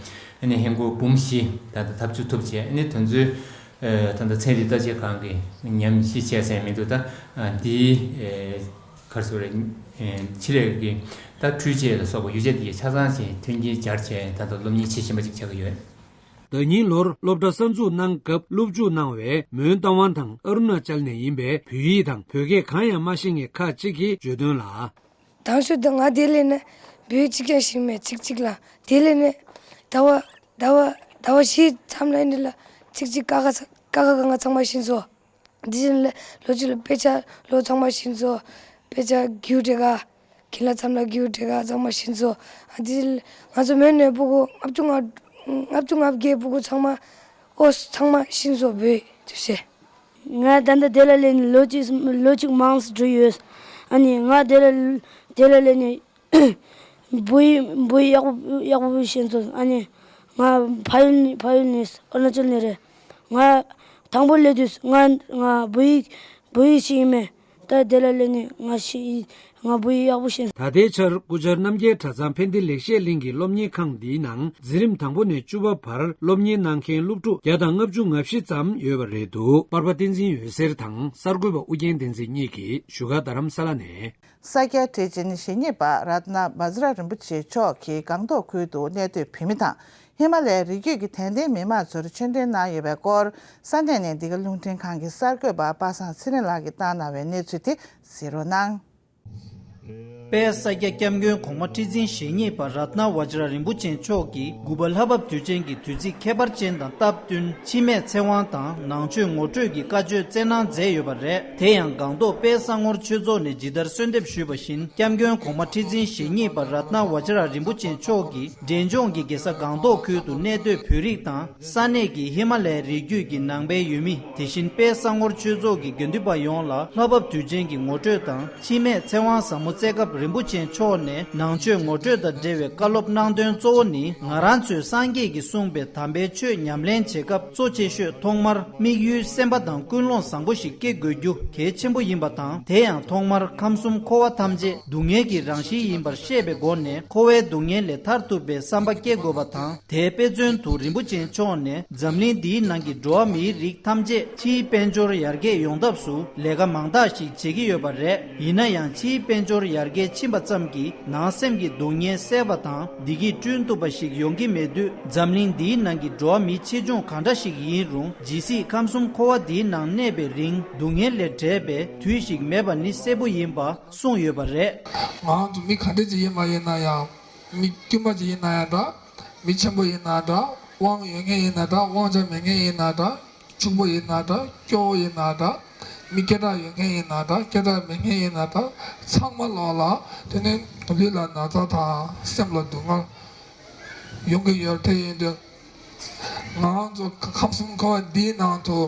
ཨ་ནི་ཧིན་སྒོར་འབུམ་བཞི་ད་ལྟ་ཐབས་ཇུས་ཐུབ་བྱས། ཨ་ནི་དེ་ཚོའི་ད་ལྟ་ཚན་རིག་བརྟག་དཔྱད་ཁང་གི་ཉམས་ཞིབ་བྱས་ཟིན་མི་འདུག། ད་འདིའི་ག་རེ་ཟེར་དགོས་རེད། ཆེད་ལས་ཀྱི་ད་འཕྲུལ་ཆས་ལ་སོགས་པ་ཡོ་བྱད་དེ་ཆ་ཚང་ཞིག་མཐུན་རྐྱེན་སྦྱར་བྱས་ད་ལྟ་སློབ་གཉེར་བྱེད་བཞིན་པ་ཅིག་ཆགས་ཀྱི་ཡོད། ཟླ་ཉིན་ལོར་སློབ་གྲྭ་གསར་འཛུགས་གནང་སྐབས། སློབ་འཇུག་གནང་བའི་མོན་རྟ་དབང་དང་ཨ་རུ་ན་ཅལ་ནས་ཡིན་པའི་བོད་ཡིག་དང་བོད་སྐད་གང་ཡང་མ་ཤེས་མཁན་ཁག་ཅིག་གིས་བརྗོད་དོན་ལ། དང་ཤོས་དེ་ང་དེ་ལས་ནས་བོད་ཡིག་གཅིག་ཀྱང་ཤེས་མེད། ཚིག་གཅིག་ལ། དེ་ལས་ནས་ཟླ་བ་ཟླ་བ་ཟླ་བ་བཞི་མཚམས་ལ་ཨ་ནི་ལ་ཚིག་གཅིག་ཀ་ཁ་ཀ་ཁ་ག་ང་ཚང་མ་ཤེས་སོང་། དེ་བཞིན་ལོ་གཅིག་ལ་དཔེ་ཆ་ལོ་ཚང་མ་ཤེས་སོང་། དཔེ་ཆ་རྒྱུགས་དྲི་ག་གི་ལ་མཚམས་ལ་རྒྱུགས་དྲི་ག་ཚང་མ་ཤེས་སོང་། ཨ་དེ་ང་ཚོ་མོན་ནས་ཕྲུ་གུ་ལྔ་བཅུ་ང་ལྔ་བཅུ་ང་བརྒྱད་ཕྲུ་གུ་ཚང་མ་ཨོ་ཚང་མ་ཤེས་སོང་བོད་ཡིག་དེ་བྱས། ང་ད་ལྟ་དེ་ལ་སླེབས་ནས་ལོ་གཅིག་ལོ་གཅིག་མང་ཙམ་འགྲོ་ཡོད། ཨ་ནི་ང་དེ་ལ་དེ་ལ་སླེབས་ནས་བོད་ཡིག་བོད་ཡིག་ཡག་པོ་ཡག་པོ་ཤེས་སོང་། ཨ་ནི་ང་ཕ་ཡུལ་ནས་ཕ་ཡུལ་ནས་ཨ་རུ་ན་ཅལ་ནས་རེད། ང་དང་པོ་སླེབས་དུས་ང་ང་བོད་ཡིག་བོད་ཡིག་ཤེས་ཀྱི་མེད། ད་དེ་ལ་སླེབས་ནས་ང་ཤེས་ ང་བོད་ཡིག་ཡག་པོ་ཤེས། ད་ལྟའི་ཆར་སྐུ་བཅར་རྣམ་རྒྱལ་གྲྭ་ཚང་ཕན་བདེ་ལེགས་བཤད་གླིང་གི་སློབ་གཉེར་ཁང་འདིའི་ནང་འཛིན་རིམ་དང་པོ་ནས་བཅུ་པ་བར་སློབ་གཉེར་གནང་མཁན་སློབ་ཕྲུག་བརྒྱ་དང་ལྔ་བཅུ་ང་བཞི་ཙམ་ཡོད་པ་རེད་འདུག་པར་པ་བསྟན་འཛིན་འོད་ཟེར་དང་གསར་འགོད་པ་ཨུ་རྒྱན་བསྟན་འཛིན་གཉིས་ཀྱིས་བཞུགས་སྒར་རྡ་རམ་ས་ལ་ནས། ས་སྐྱ་ཁྲི་ཆེན་ཞེ་གཉིས་པ་རཏྣ་བཛྲ་རིན་པོ་ཆེ་མཆོག་གིས་སྒང་ཏོག་ཁུལ་དུ་གནས་སྡོད་བོད་མི་དང་། ཧི་མ་ལའི་རི་རྒྱུད་ཀྱི་དད་ལྡན་མི་མང་ཚོར་ཆོས་འབྲེལ་གནང་ཡོད་པའི་སྐོར། ས་གནས་ནས་འདི་ག་རླུང་འཕྲིན་ཁང་གི་གསར་འགོད་པ་པ་སངས་ཚེ་རིང་ལགས་ཀྱིས་བཏང་གནང་བའི་གནས་ཚུལ་དེ་གཟིགས་རོགས་གནང་། དཔལ་ས་སྐྱ་སྐྱབས་མགོན་གོང་མ་ཁྲི་འཛིན་ཞེ་གཉིས་པ་རཏྣ་བཛྲ་རིན་པོ་ཆེ་མཆོག་གིས་དགུ་པ་ལྷ་བབས་དུས་ཆེན་གྱི་དུས་ཚིགས་ཁྱད་པར་ཅན་དང་སྟབས་བསྟུན་འཆི་མེད་ཚེ་དབང་དང་ནང་ཆོས་ངོ་སྤྲོད་ཀྱི་བཀའ་ཆོས་སྩལ་གནང་མཛད་ཡོད་པ་རེད། དེ་ཡང་སྒང་ཏོག་དཔལ་བསམ་ངོར་ཆོས་ཚོགས་ནས་ཇི་ལྟར་གསོལ་འདེབས་ཞུས་པ་བཞིན། སྐྱབས་མགོན་གོང་མ་ཁྲི་འཛིན་ཞེ་གཉིས་པ་རཏྣ་བཛྲ་རིན་པོ་ཆེ་མཆོག་གིས་འབྲས་ལྗོངས་ཀྱི་རྒྱལ་ས་སྒང་ཏོག་ཁུལ་དུ་གནས་སྡོད་བོད་རིགས་དང་ས་གནས་ཀྱི་ཧི་མ་ལའི་རི་རྒྱུད་ཀྱི་ནང་པའི་ཡུལ་མི། དེ་བཞིན་དཔལ་བསམ་ངོར་ཆོས་ཚོགས་ཀྱི་དགེ་འདུན་པ་ཡོངས་ལ་ལྷ་བབས་དུས་ཆེན་གྱི་ངོ་སྤྲོད་དང་། འཆི་མེད་ཚེ་དབང་ཟབ་མོ་སྩལ་སྐབས་རིན་པོ་ཆེ་མཆོག་ནས་ནང་ཆོས་ངོ་སྤྲོད་དང་འབྲེལ་བའི་བཀའ་སློབ་གནང་དོན་གཙོ་བོ་ནི། ང་རང་ཚོས་སངས་རྒྱས་ཀྱིས་གསུངས་པའི་དམ་པའི་ཆོས་ཉམས་ལེན་བྱེད་སྐབས་གཙོ་ཆེ་ཤོས་ཐོག་མར་དམིགས་ཡུལ་སེམས་པ་དང་ཀུན་སློང་བཟང་པོ་ཞིག་སྐྱེ་དགོས་རྒྱུ་གལ་ཆེན་པོ་ཡིན་པ་དང་། དེ་ཡང་ཐོག་མར་ཁམས་གསུམ་འཁོར་བ་ཐམས་ཅད་སྡུག་བསྔལ་གྱི་རང་བཞིན་ཡིན་པར་ཤེས་པའི་སྒོ་ནས་འཁོར་བའི་སྡུག་བསྔལ་ལས་ཐར་ཐུབ་པའི་བསམ་པ་སྐྱེ་དགོས་པ་དང་། དེའི་དཔེ་མཚོན་དུ་རིན་པོ་ཆེ་མཆོག་ནས་འཛམ་གླིང་འདིའི་ནང་གི་འགྲོ་བ་མིའི་རིགས་ཐམས་ཅད་ཕྱིའི་དཔལ་འབྱོར་ཡར་རྒྱས་ཡོང་ཐབས་སུ་ལས་ཀ་མང་དག་ཞིག་བྱེད་ཀྱི་ཡོད་པ་རེད། ཡིན་ན་ཡང་ཕྱིའི་དཔལ་འབྱོར་ཡར་རྒྱས་ཕྱིན་པ་ཙམ་གྱིས་ནང་སེམས་ཀྱི་སྡུག་བསྔལ་སེལ་བ་དང་བདེ་སྐྱིད་བསྐྲུན་ཐུབ་པ་ཞིག་ཡོང་གི་མེད་དུས། འཛམ་གླིང་འདིའི་ནང་གི་འགྲོ་བ་མི་ཆེ་ཆུང་གང་འདྲ་ཞིག་ཡིན་རུང་། ཇི་སྲིད་ཁམས་གསུམ་འཁོར་བ་འདིའི་ནང་གནས་པའི་རིང་སྡུག་བསྔལ་ལས་བྲལ་བའི་དུས་ཤིག་མེད་པ་ནི་གསལ་པོ་ཡིན་པ་གསུངས་ཡོད་པ་རེད། ང་རང་ཚོ་མི་ག་འདྲ་ཅིག་ཡིན་པ་ཡིན་ན་ཡང་། མི་དཀྱུས་མ་ཅིག་ཡིན་ན་ཡང་འདྲ། མི་ཆེན་པོ་ཡིན་ན་འདྲ། དབང་ཡོད་མཁན་ཡིན་ན་འདྲ། དབང་ཆ་མེད་མཁན་ཡིན་ན་འདྲ། ཕྱུག་པོ་ཡིན་ན་འདྲ། སྐྱོ་བོ་ཡིན་ན་འདྲ། མི་སྐད་གྲགས་ཡོད་མཁན་ཡིན་ན་འདྲ། སྐད་གྲགས་མེད་མཁན་ཡིན་ན་འདྲ། ཚང་མ་ལོག་ལ་དེ་ནི་ལུས་ལ་ན་ཚ་དང་སེམས་ལ་སྡུག་བསྔལ་ཡོང་གི་ཡོད། དེ་ཡིན་དུས་ང་རང་ཚོ་ཁམས་གསུམ་འཁོར་བ་འདིའི་ནང་དུ་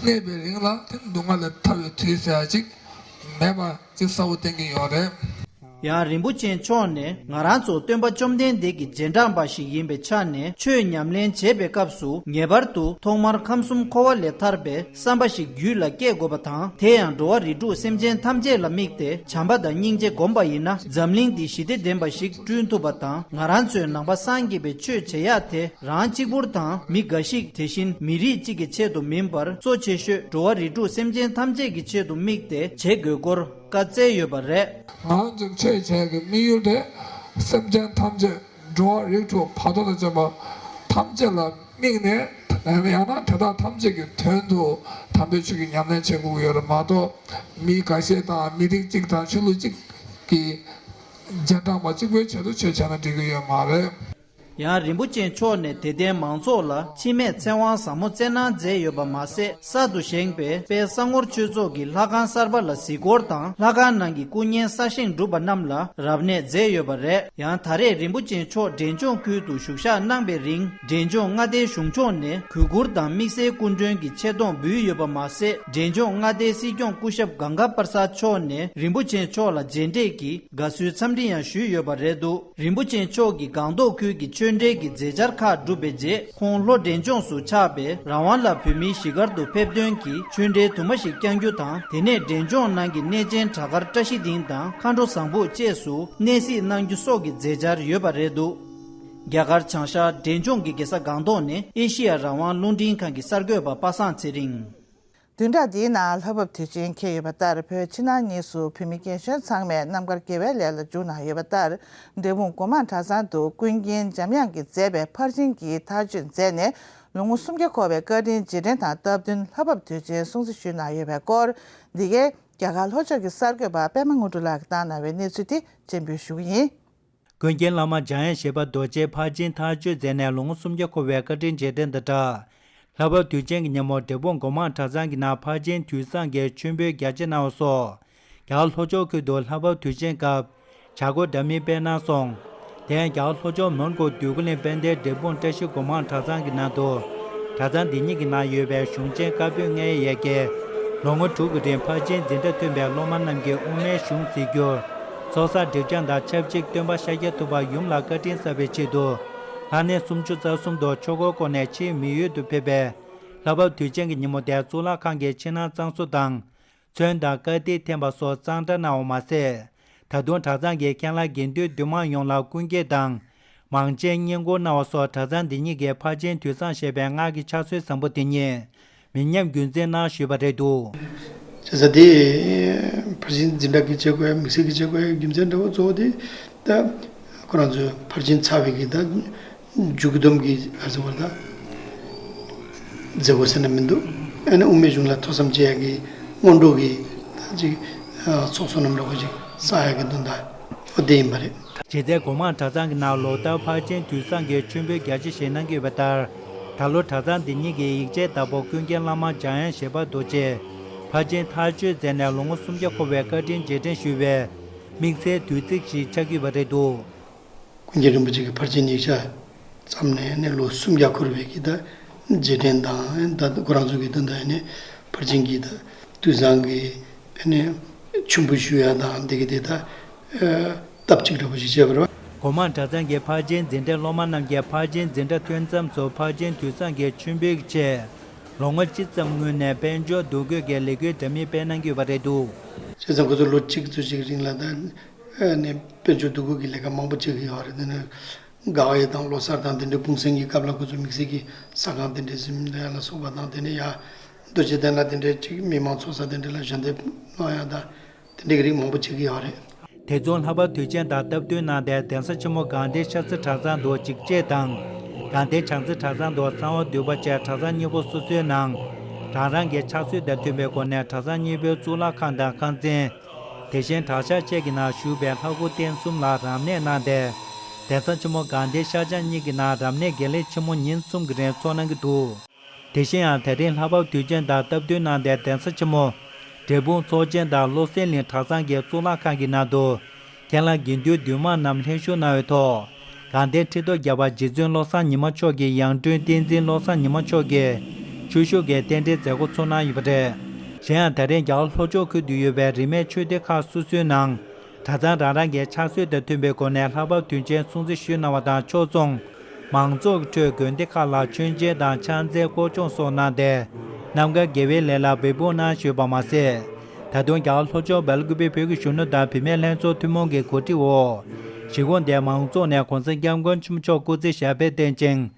གནས་པའི་རིང་ལ་དེ་སྡུག་བསྔལ་ལས་ཐར་བའི་དུས་ཟེར་ཡ་ཅིག་མེད་པ་ཅིག་གསལ་པོ་བསྟན་གྱི་ཡོད་རེད། ཡང་རིན་པོ་ཆེ་མཆོག་ནས་ང་རང་ཚོ་སྟོན་པ་བཅོམ་ལྡན་འདས་ཀྱི་རྗེས་འབྲང་པ་ཞིག་ཡིན་པའི་ཆ་ནས། ཆོས་ཉམས་ལེན་བྱེད་པའི་སྐབས་སུ་ངེས་པར་དུ་ཐོག་མར་ཁམས་གསུམ་འཁོར་བ་ལས་ཐར་པའི་བསམ་པ་ཞིག་རྒྱུད་ལ་སྐྱེ་དགོས་པ་དང་། དེ་ཡང་འགྲོ་བ་རིགས་དྲུག་སེམས་ཅན་ཐམས་ཅད་ལ་དམིགས་ཏེ་བྱམས་པ་དང་སྙིང་རྗེ་བསྒོམ་པ་ཡིན་ན། འཛམ་གླིང་འདི་ཞི་བདེ་ལྡན་པ་ཞིག་བསྐྲུན་ཐུབ་པ་དང་། ང་རང་ཚོའི་ནང་པ་སངས་རྒྱས་པའི་ཆོས་བྱེད་ཡག་དེ་རང་གཅིག་པུར་དང་། མི་འགའ་ཞིག་དེ་བཞིན་མི་རིགས་གཅིག་གི་ཆེད་དུ་མིན་པར། གཙོ་ཆེ་ཤོས་འགྲོ་བ་རིགས་དྲུག་སེམས་ཅན་ཐམས་ཅད་ཀྱི་ཆེད་དུ་དམིགས་ཏེ་བྱེད་དགོས་སྐོར་བཀའ་སྩལ་ཡོད་པ་རེད། ང་ཚོའི་ཆོས་བྱེད་ཀྱི་དམིགས་ཡུལ་དེ་སེམས་ཅན་ཐམས་ཅད་འགྲོ་བ་རིགས་དྲུག་བར་དོ་དང་བཅས་པ་ཐམས་ཅད་ལ་དམིགས་ནས། ཡང་ན་དེ་དག་ཐམས་ཅད་ཀྱི་དོན་དུ་དམ་པའི་ཆོས་ཀྱི་ཉམས་ལེན་བྱེད་དགོས་ཀྱི་ཡོད་རེད་མ་གཏོགས། མི་འགའ་ཤས་དང་མི་རིགས་གཅིག་དང་ཆོས་ལུགས་གཅིག་གི་རྗེས་འབྲང་པ་གཅིག་པོའི་ཆེད་དུ་ཆོས་བྱས་ན་འགྲིག་གི་ཡོད་མ་རེད། ཡང་རིན་པོ་ཆེ་མཆོག་ནས་དད་ལྡན་མང་ཚོགས་ལ་འཆི་མེད་ཚེ་དབང་ཟབ་མོ་སྩལ་གནང་མཛད་ཡོད་པ་མ་ཟད། གསར་དུ་བཞེངས་པའི་དཔལ་བསམ་ངོར་ཆོས་ཚོགས་ཀྱི་ལྷ་ཁང་གསར་པ་ལ་གཟིགས་སྐོར་དང་། ལྷ་ཁང་ནང་གི་སྐུ་བརྙན་གསར་བཞེངས་གྲུབ་པ་རྣམས་ལ་རབ་གནས་མཛད་ཡོད་པ་རེད། ཡང་ད་རེས་རིན་པོ་ཆེ་མཆོག་འབྲས་ལྗོངས་ཁུལ་དུ་བཞུགས་ཞག་གནང་པའི་རིང་། འབྲས་ལྗོངས་མངའ་སྡེའི་གཞུང་ཕྱོགས་ནས་གུས་བཀུར་དང་དམིགས་བསལ་སྐུ་མགྲོན་གྱི་ཆེ་མཐོང་འབུལ་ཡོད་པ་མ་ཟད། འབྲས་ལྗོངས་མངའ་སྡེའི་སྲིད་སྐྱོང་སྐུ་ཞབས་གངྒཱ་པ་ར་སཱད་མཆོག་ནས་རིན་པོ་ཆེ་མཆོག་ལ་མཇལ་འཕྲད་ཀྱིས་དགའ་བསུའི་འཚམས་འདྲི་ཡང་ཞུས་ཡོད་པ་རེད་འདུག་རིན་པོ་ཆེ་མཆོག་གིས་སྒང་ཏོག་ཁུལ་གྱི་ཆོས་འབྲེལ་གྱི་མཛད་འཆར་ཁག་བསྒྲུབས་པའི་རྗེས། ཁོང་ལྷོ་འབྲས་ལྗོངས་སུ་ཆགས་པའི་རང་དབང་ལ་བོད་མིའི་གཞིས་སྒར་དུ་ཕེབས་ཐོན་གྱིས་ཆོས་འབྲེལ་དུ་མ་ཞིག་བསྐྱང་རྒྱུ་དང་། དེ་ནས་འབྲས་ལྗོངས་ནང་གི་གནས་ཆེན་བྲག་དཀར་བཀྲ་ཤིས་སྡིངས་དང་མཁའ་འགྲོ་བཟང་ཕུག་བཅས་སུ་གནས་གཟིགས་གནང་རྒྱུ་སོགས་ཀྱི་མཛད་འཆར་ཡོད་པ་རེད་འདུག་རྒྱ་གར་བྱང་ཤར་འབྲས་ལྗོངས་ཀྱི་རྒྱལ་ས་སྒང་ཏོག་ནས་ཨེ་ཤི་ཡ་རང་དབང་རླུང་འཕྲིན་ཁང་གི་གསར་འགོད་པ་པ་སངས་ཚེ་རིང་། བདུན་ཕྲག་འདིའི་ནང་ལྷ་བབས་དུས་ཆེན་འཁེལ་ཡོད་པ་ལྟར། བོད་ཕྱི་ནང་གཉིས་སུ་བོད་མི་རྒན་གཞོན་ཚང་མས་རྣམ་དཀར་དགེ་བའི་ལས་ལ་འཇུག་གནང་ཡོད་པ་ལྟར། འབྲས་སྤུངས་སྒོ་མང་གྲྭ་ཚང་དུ་ཀུན་མཁྱེན་འཇམ་དབྱངས་ཀྱིས་མཛད་པའི་ཕར་ཕྱིན་གྱི་ཐག་གཅོད་མཛད་ནས། ལོ་ངོ་སུམ་བརྒྱ་འཁོར་བའི་བཀའ་དྲིན་རྗེས་དྲན་དང་སྟབས་བསྟུན་ལྷ་བབས་དུས་ཆེན་སྲུང་བརྩི་ཞུས་གནང་ཡོད་པའི་སྐོར། འདི་གའི་རྒྱ་གར་ལྷོ་ཕྱོགས་ཀྱི་གསར་འགོད་པ་པད་མ་དངོས་གྲུབ་ལགས་ཀྱིས་བཏང་གནང་བའི་གནས་ཚུལ་དེ་སྤྱན་འབུལ་ཞུ་གི་ཡིན། ཀུན་མཁྱེན་བླ་མ་འཇམ་དབྱངས་བཞི་པ་རྡོ་རྗེ་ཕར་ཕྱིན་ཐག་གཅོད་མཛད་ནས་ལོ་ངོ་སུམ་བརྒྱ་འཁོར་བའི་བཀའ་དྲིན་རྗེས་དྲན་དང་སྦྲགས། ལྷ་བབས་དུས་ཆེན་གྱི་ཉིན་མོར་འབྲས་སྤུངས་སྒོ་མང་གྲྭ་ཚང་གི་ནང་ཕར་ཕྱིན་དུས་བཟང་གི་མཆོད་འབུལ་རྒྱ་ཆེ་གནང་བ་སོགས། རྒྱ་གར་ལྷོ་ཕྱོགས་ཁུལ་དུ་ལྷ་བབས་དུས་ཆེན་སྐབས་བྱ་སྒོ་འདྲ་མིན་སྤེལ་གནང་སོང་། དེ་ཡང་རྒྱ་གར་ལྷོ་ཕྱོགས་མོན་གྷོ་འདོད་རྒུ་གླིང་དཔལ་ལྡན་འབྲས་སྤུངས་བཀྲ་ཤིས་སྒོ་མང་གྲྭ་ཚང་གི་ནང་དུ། གྲྭ་ཚང་འདི་ཉིད་ཀྱི་ནང་ཡོད་པའི་གཞུང་ཆེན་བཀའ་པོད་ལྔའི་ཡ་གྱལ། ལོ་ངོ་དྲུག་གི་རིང་ཕར་ཕྱིན་འཛིན་གྲྭ་ཐོན་པའི་སློབ་མ་རྣམས་ཀྱི་དབུ་མའི་གཞུང་གཟིགས་རྒྱུར། ཚོགས་བསགས་སྒྲིབ་སྦྱང་དང་ཆབས་ཅིག་སྟོན་པ་ཤཱཀྱ་ཐུབ་པ་ཡུམ་ལ་བཀའ་དྲིན་གསབ་པའི་ཆེད་དུ། ལྷ་གནས་སུམ་ཅུ་རྩ་གསུམ་དུ་ཆོས་འཁོར་བསྐོར་ནས་ཕྱིའི་མི་ཡུལ་དུ་ཕེབས་པའི་ལྷ་བབས་དུས་ཆེན་གྱི་ཉིན་མོ་དེར་གཙུག་ལག་ཁང་གི་ཕྱི་ནང་གཙང་བཟོ་དང་། ཚོན་དང་དཀར་ཐིག་འཐེན་པ་སོགས་གཙང་སྦྲ་གནང་བ་མ་ཟད། ད་དུང་གྲྭ་ཚང་གིས་ཁྱེད་ལ་དགེ་འདུན་འདུས་མང་ཡོངས་ལ་སྐུ་འགྱེད་དང་། མང་ཆེན་བསྙེན་བཀུར་གནང་བ་སོགས་གྲྭ་ཚང་འདི་ཉིད་ཀྱི་ཕར་ཕྱིན་དུས་བཟང་ཞེས་པའི་སྔགས་ཀྱི་ཕྱག་སྲོལ་བཟང་པོ་དེ་ཉིད་མི་ཉམས་རྒྱུན་འཛིན་གནང་ཞུས་པ་རེད་འདུག། བྱས་ཙང་དེ་ཕར་ཕྱིན་འཛིན་གྲྭ་གི་བྱེད་དགོས་དམིགས་བསལ་གྱི་བྱེད་དགོས་རྒྱུ་མཚན་འདྲ་བོ་གཙོ་བོ་དེ་ད་ཁོ་རང་ཚོའི་ཕར་ཕྱིན་ཚར་བའི་གི་ད་མཇུག་སྡོམ་གྱི་ཨ་ཟེར་བ་ད་མཛད་སྒོ་ཟེར་ན་མི་འདུག། ཨ་ནི་དབུ་མའི་གཞུང་ལ་ཐོས་བསམ་བྱེད་ཡག་གི་སྔོན་འགྲོ་གི་ད་ཅིག་ཚོགས་གསོག་ནམ་འདྲ་བོ་ཅིག་བསགས་ཡག་གི་དོན་དག་འོ་དེ་ཡིན་པ་རེད། གཞི་རྩའི་སྒོ་མང་གྲྭ་ཚང་གི་ནང་ལོ་ལྟར་ཕར་ཕྱིན་དུས་བཟང་གི་མཆོད་འབུལ་རྒྱ་ཆེ་ཞིག་གནང་གི་ཡོད་པ་ལྟར། ད་ལོ་གྲྭ་ཚང་འདི་ཉིད་ཀྱི་ཡིག་ཆའི་བདག་པོ་ཀུན་མཁྱེན་བླ་མ་འཇམ་དབྱངས་བཞད་པ་རྡོ་རྗེས་ཕར་ཕྱིན་ཐག་གཅོད་མཛད་ནས་ལོ་ངོ་སུམ་བརྒྱ་འཁོར་བའི་བཀའ་དྲིན་རྗེས་དྲན་ཞུ་བའི་དམིགས་བསལ་དུས་ཚིགས་ཤིག་ཆགས་ཀྱི་ཡོད་པ་རེད་འདུག། ཀུན་མཁྱེན་རིན་པོ་ཆེ་གི་ཕར་ཕྱིན་ཡིག་ཆ་བརྩམས་ནས་ནས་ལོ་སུམ་བརྒྱ་འཁོར་བའི་གི་ད་རྗེས་དྲན་དང་ད་ཁོ་རང་ཚོ་གི་ད་ད་ནས་ཕར་ཕྱིན་གྱི་ད་དུས་བཟང་གི་ནས་མཆོད་འབུལ་ཞུ་ཡ་དང་འདི་གི་དེ་ད། སྟབས་གཅིག་འདྲ་པོ་ཞིག་བྱས་པ་རེད་བ། སྒོ་མང་གྲྭ་ཚང་གི་ཕར་ཕྱིན་འཛིན་གྲྭའི་སློབ་མ་རྣམས་ཀྱིས་ཕར་ཕྱིན་འཛིན་གྲྭ་ཐོན་མཚམས་སུ་ཕར་ཕྱིན་དུས་བཟང་གི་མཆོད་འབུལ་གྱི་ཆེད། ལོ་ངོ་གཅིག་ཙམ་སྔོན་ནས་དཔལ་འབྱོར་འདུ་འགོད་ཀྱི་ལས་འགུལ་འདྲ་མིན་སྤེལ་གནང་གི་ཡོད་པ་རེད་འདུག། བྱས་ཙང་ཁོ་ཚོ་ལོ་གཅིག་ཙམ་ཞིག་རིང་ལ་ད་ནས་དཔལ་འབྱོར་འདུ་འགོད་ཀྱི་ལས་ཀ་མང་པོ་བྱེད་ཀྱི་ཡོད་རེད། དེ་ནས་དགའ་བའི་དང་ལོ་གསར་དང་དེ་འདྲའི་གུང་སེང་གི་སྐབས་ལ་ཁོ་ཚོ་དམིགས་བསལ་གྱི་ཟ་ཁང་དེ་འདྲའི་ཟིན་ལ་སོགས་པ་དང་དེ་ནས་ཡ་རྡོ་རྗེ་གདན་ལ་དེ་འདྲའི་ཅིག་མི་མང་ཚོགས་ས་དེ་འདྲ་ལ་ཞལ་འདེབས་གནང་ཡ་ད། དེ་འདྲའི་རིགས་མང་པོ་བྱེད་ཀྱི་ཡོད་རེད། དེ་མཚུངས་ལྷག་པར་དུས་ཆེན་དང་སྟབས་བསྟུན་གནང་སྟེ་གདན་ས་ཆེན་མོ་དགའ་ལྡན་ཤར་རྩེ་གྲྭ་ཚང་དུ་འཇིགས་བྱེད་དང་། དགའ་ལྡན་བྱང་རྩེ་གྲྭ་ཚང་དུ་གསང་བ་འདུས་པ་བཅས་གྲྭ་ཚང་གཉིས་པོ་སོ་སོའི་ནང་རང་རང་གི་ཕྱག་སྲོལ་དང་མཐུན་པའི་སྒོ་ནས་གྲྭ་ཚང་གཉིས་པོའི་གཙུག་ལག་ཁང་དང་ཁང་ཚན། དེ་བཞིན་གྲྭ་ཤག་བཅས་ཀྱི་ནང་བཞུགས་པའི་ལྷ་སྐུ་རྟེན་གསུམ་ལ་རབ་གནས་གནང་སྟེ། གདན་ས་ཆེན་མོ་དགའ་ལྡན་ཤར་བྱང་གཉིས་ཀྱི་ནང་རབ་གནས་དགེ་ལེགས་ཆེན་མོ་ཉིན་གསུམ་གྱི་རིང་འཚོགས་གནང་གི་འདུག། དེ་བཞིན་ཡང་དེ་རིང་ལྷག་པར་དུས་ཆེན་དང་སྟབས་བསྟུན་གནང་སྟེ་གདན་ས་ཆེན་མོ་འབྲས་སྤུངས་ཚོགས་ཆེན་དང་བློ་གསལ་གླིང་གྲྭ་ཚང་གི་གཙུག་ལག་ཁང་གི་ནང་དུ་མཁན་བླ་དགེ་འདུན་འདུས་མང་རྣམས་ལྷན་ཞུགས་གནང་བའི་ཐོག། དགའ་ལྡན་ཁྲི་ཐོག་བརྒྱ་པ་རྗེ་བཙུན་བློ་བཟང་ཉི་མ་མཆོག་གི་ཡང་སྤྲུལ་བསྟན་འཛིན་བློ་བཟང་ཉི་མ་མཆོག་གིས་ཆོས་ཞུགས་ཀྱི་རྟེན་འབྲེལ་མཛད་སྒོ་ཚོགས་གནང་ཡོད་པ་རེད། གཞན་ཡང་དེ་རིང་རྒྱ་གར་ལྷོ་ཕྱོགས་ཁུལ་དུ་ཡོད་པའི་རིས་མེད་ཆོས་སྡེ་ཁག་སོ་སོའི་ནང་། གྲྭ་ཚང་རང་རང་གི་ཕྱག་སྲོལ་དང་མཐུན་པའི་སྒོ་ནས་ལྷག་པར་དུས་ཆེན་སྲུང་བརྩི་ཞུས་གནང་བ་དང་ཕྱོགས་མཚུངས། མང་ཚོགས་ཀྱི་ཁྲོད་དགོན་སྡེ་ཁག་ལ་མཆོད་མཇལ་དང་ཕྱག་འཚལ་སྐོར་སྦྱོང་སོགས་གནང་སྟེ། རྣམ་དཀར་དགེ་བའི་ལས་ལ་འབད་འབུངས་གནང་ཞུས་པ་མ་ཟད། ད་དུང་རྒྱ་གར་ལྷོ་ཕྱོགས་སྦེལ་ཀུ་པེའི་བོད་ཀྱི་གཞོན་ནུ་དང་བུད་མེད་ལྷན་ཚོགས་ཐུན་མོང་གི་གོ་སྒྲིག་འོག། གཞིས་ཁོངས་དེའི་མང་ཚོགས་ནས་གོང་ས་སྐྱབས་མགོན་ཆེན་པོ་མཆོག་སྐུ་ཚེ་ཞབས་པད་བརྟན་ཅིང་།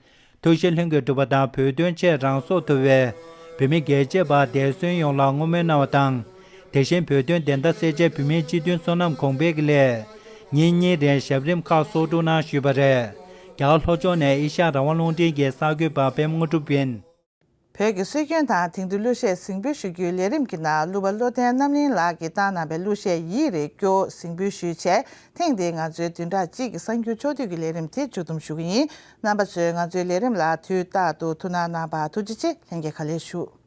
ཐུགས་བཞེད་ལྷུན་གྱིས་གྲུབ་པ་དང་བོད་དོན་ཆེད་རང་སྲོག་དུལ་བའི་བོད་མི་རྒྱལ་གཅེས་པ་འདས་གསོན་ཡོངས་ལ་བསྔོ་སྨོན་གནང་བ་དང་། དེ་བཞིན་བོད་དོན་བདེན་མཐའ་གསལ་ཆེད་བོད་མིའི་སྤྱི་མཐུན་བསོད་ནམས་གོང་འཕེལ་གྱི་སླད། ཉིན་གཉིས་རིང་ཞབས་རིམ་ཁག་གསོག་སྒྲུབ་གནང་ཞུས་པ་རེད། རྒྱ་གར་ལྷོ་ཕྱོགས་ནས་ཨེ་ཤ་ཡ་རང་དབང་རླུང་འཕྲིན་གྱི་གསར་འགོད་པ་པད་མ་དངོས་གྲུབ་ཡིན། བོད་ཀྱི་སྲོལ་རྒྱུན་དང་དེང་དུས་གླུ་གཞས་གཟིགས་འབུལ་ཞུ་རྒྱུའི་ལས་རིམ་གྱི་ནང་གླུ་པ་བློ་ལྡན་རྣམ་གླིང་ལགས་ཀྱིས་བཏང་གནང་བའི་གླུ་གཞས་ཡིད་རེ་སྐྱོ་གཟིགས་འབུལ་ཞུས་བྱས། ཐེངས་འདིའི་ང་ཚོའི་བདུན་ཕྲག་གཅིག་གི་གསར་འགྱུར་ཕྱོགས་བསྡུས་ཀྱི་ལས་རིམ་དེ་མཇུག་བསྡོམས་ཞུ་གི་ཡིན། རྣམ་པ་ཚོས་ང་ཚོའི་ལས་རིམ་ལ་དུས་རྟག་ཏུ་ཐུགས་སྣང་གནང་བར་ཐུགས་རྗེ་ཆེ། ལྷན་རྒྱས་ག་ལེར་ཞུ།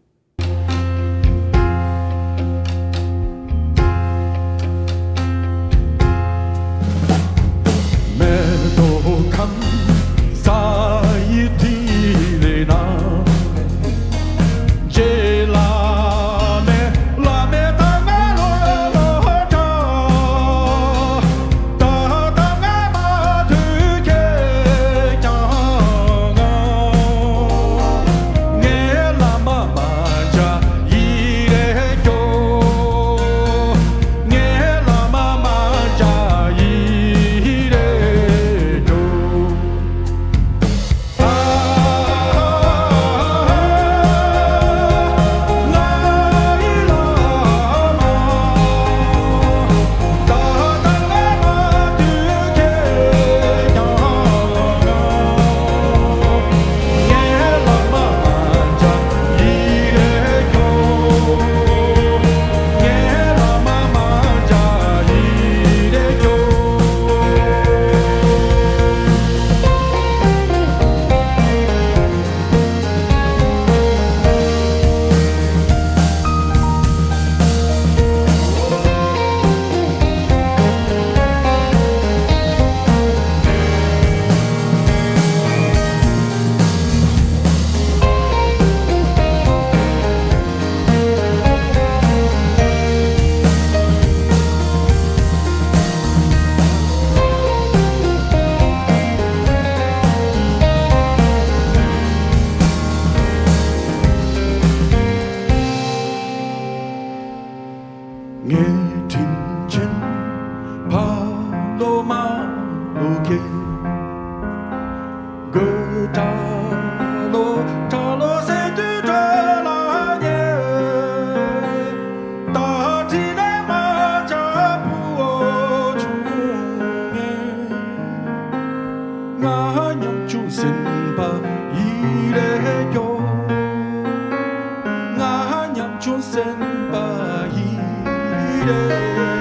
ངའི་དྲིན་ཆེན་ཕ་ལོ་མ་ལོ་ཁྱེད། གོས་གྲགས་ལོ་གྲགས་ལོ་ཟེར་དུས་གྲོད་ལ་ཉེ། ད་དྲིན་ལས་མ་བྱ་བུ་འོ་ཆུང་ངེ། ང་ཉམ་ཆུང་སེམས་པ་ཡི་རེ་སྐྱོ། ང་ཉམ་ཆུང་སེམས་པ་ཡི་རེ།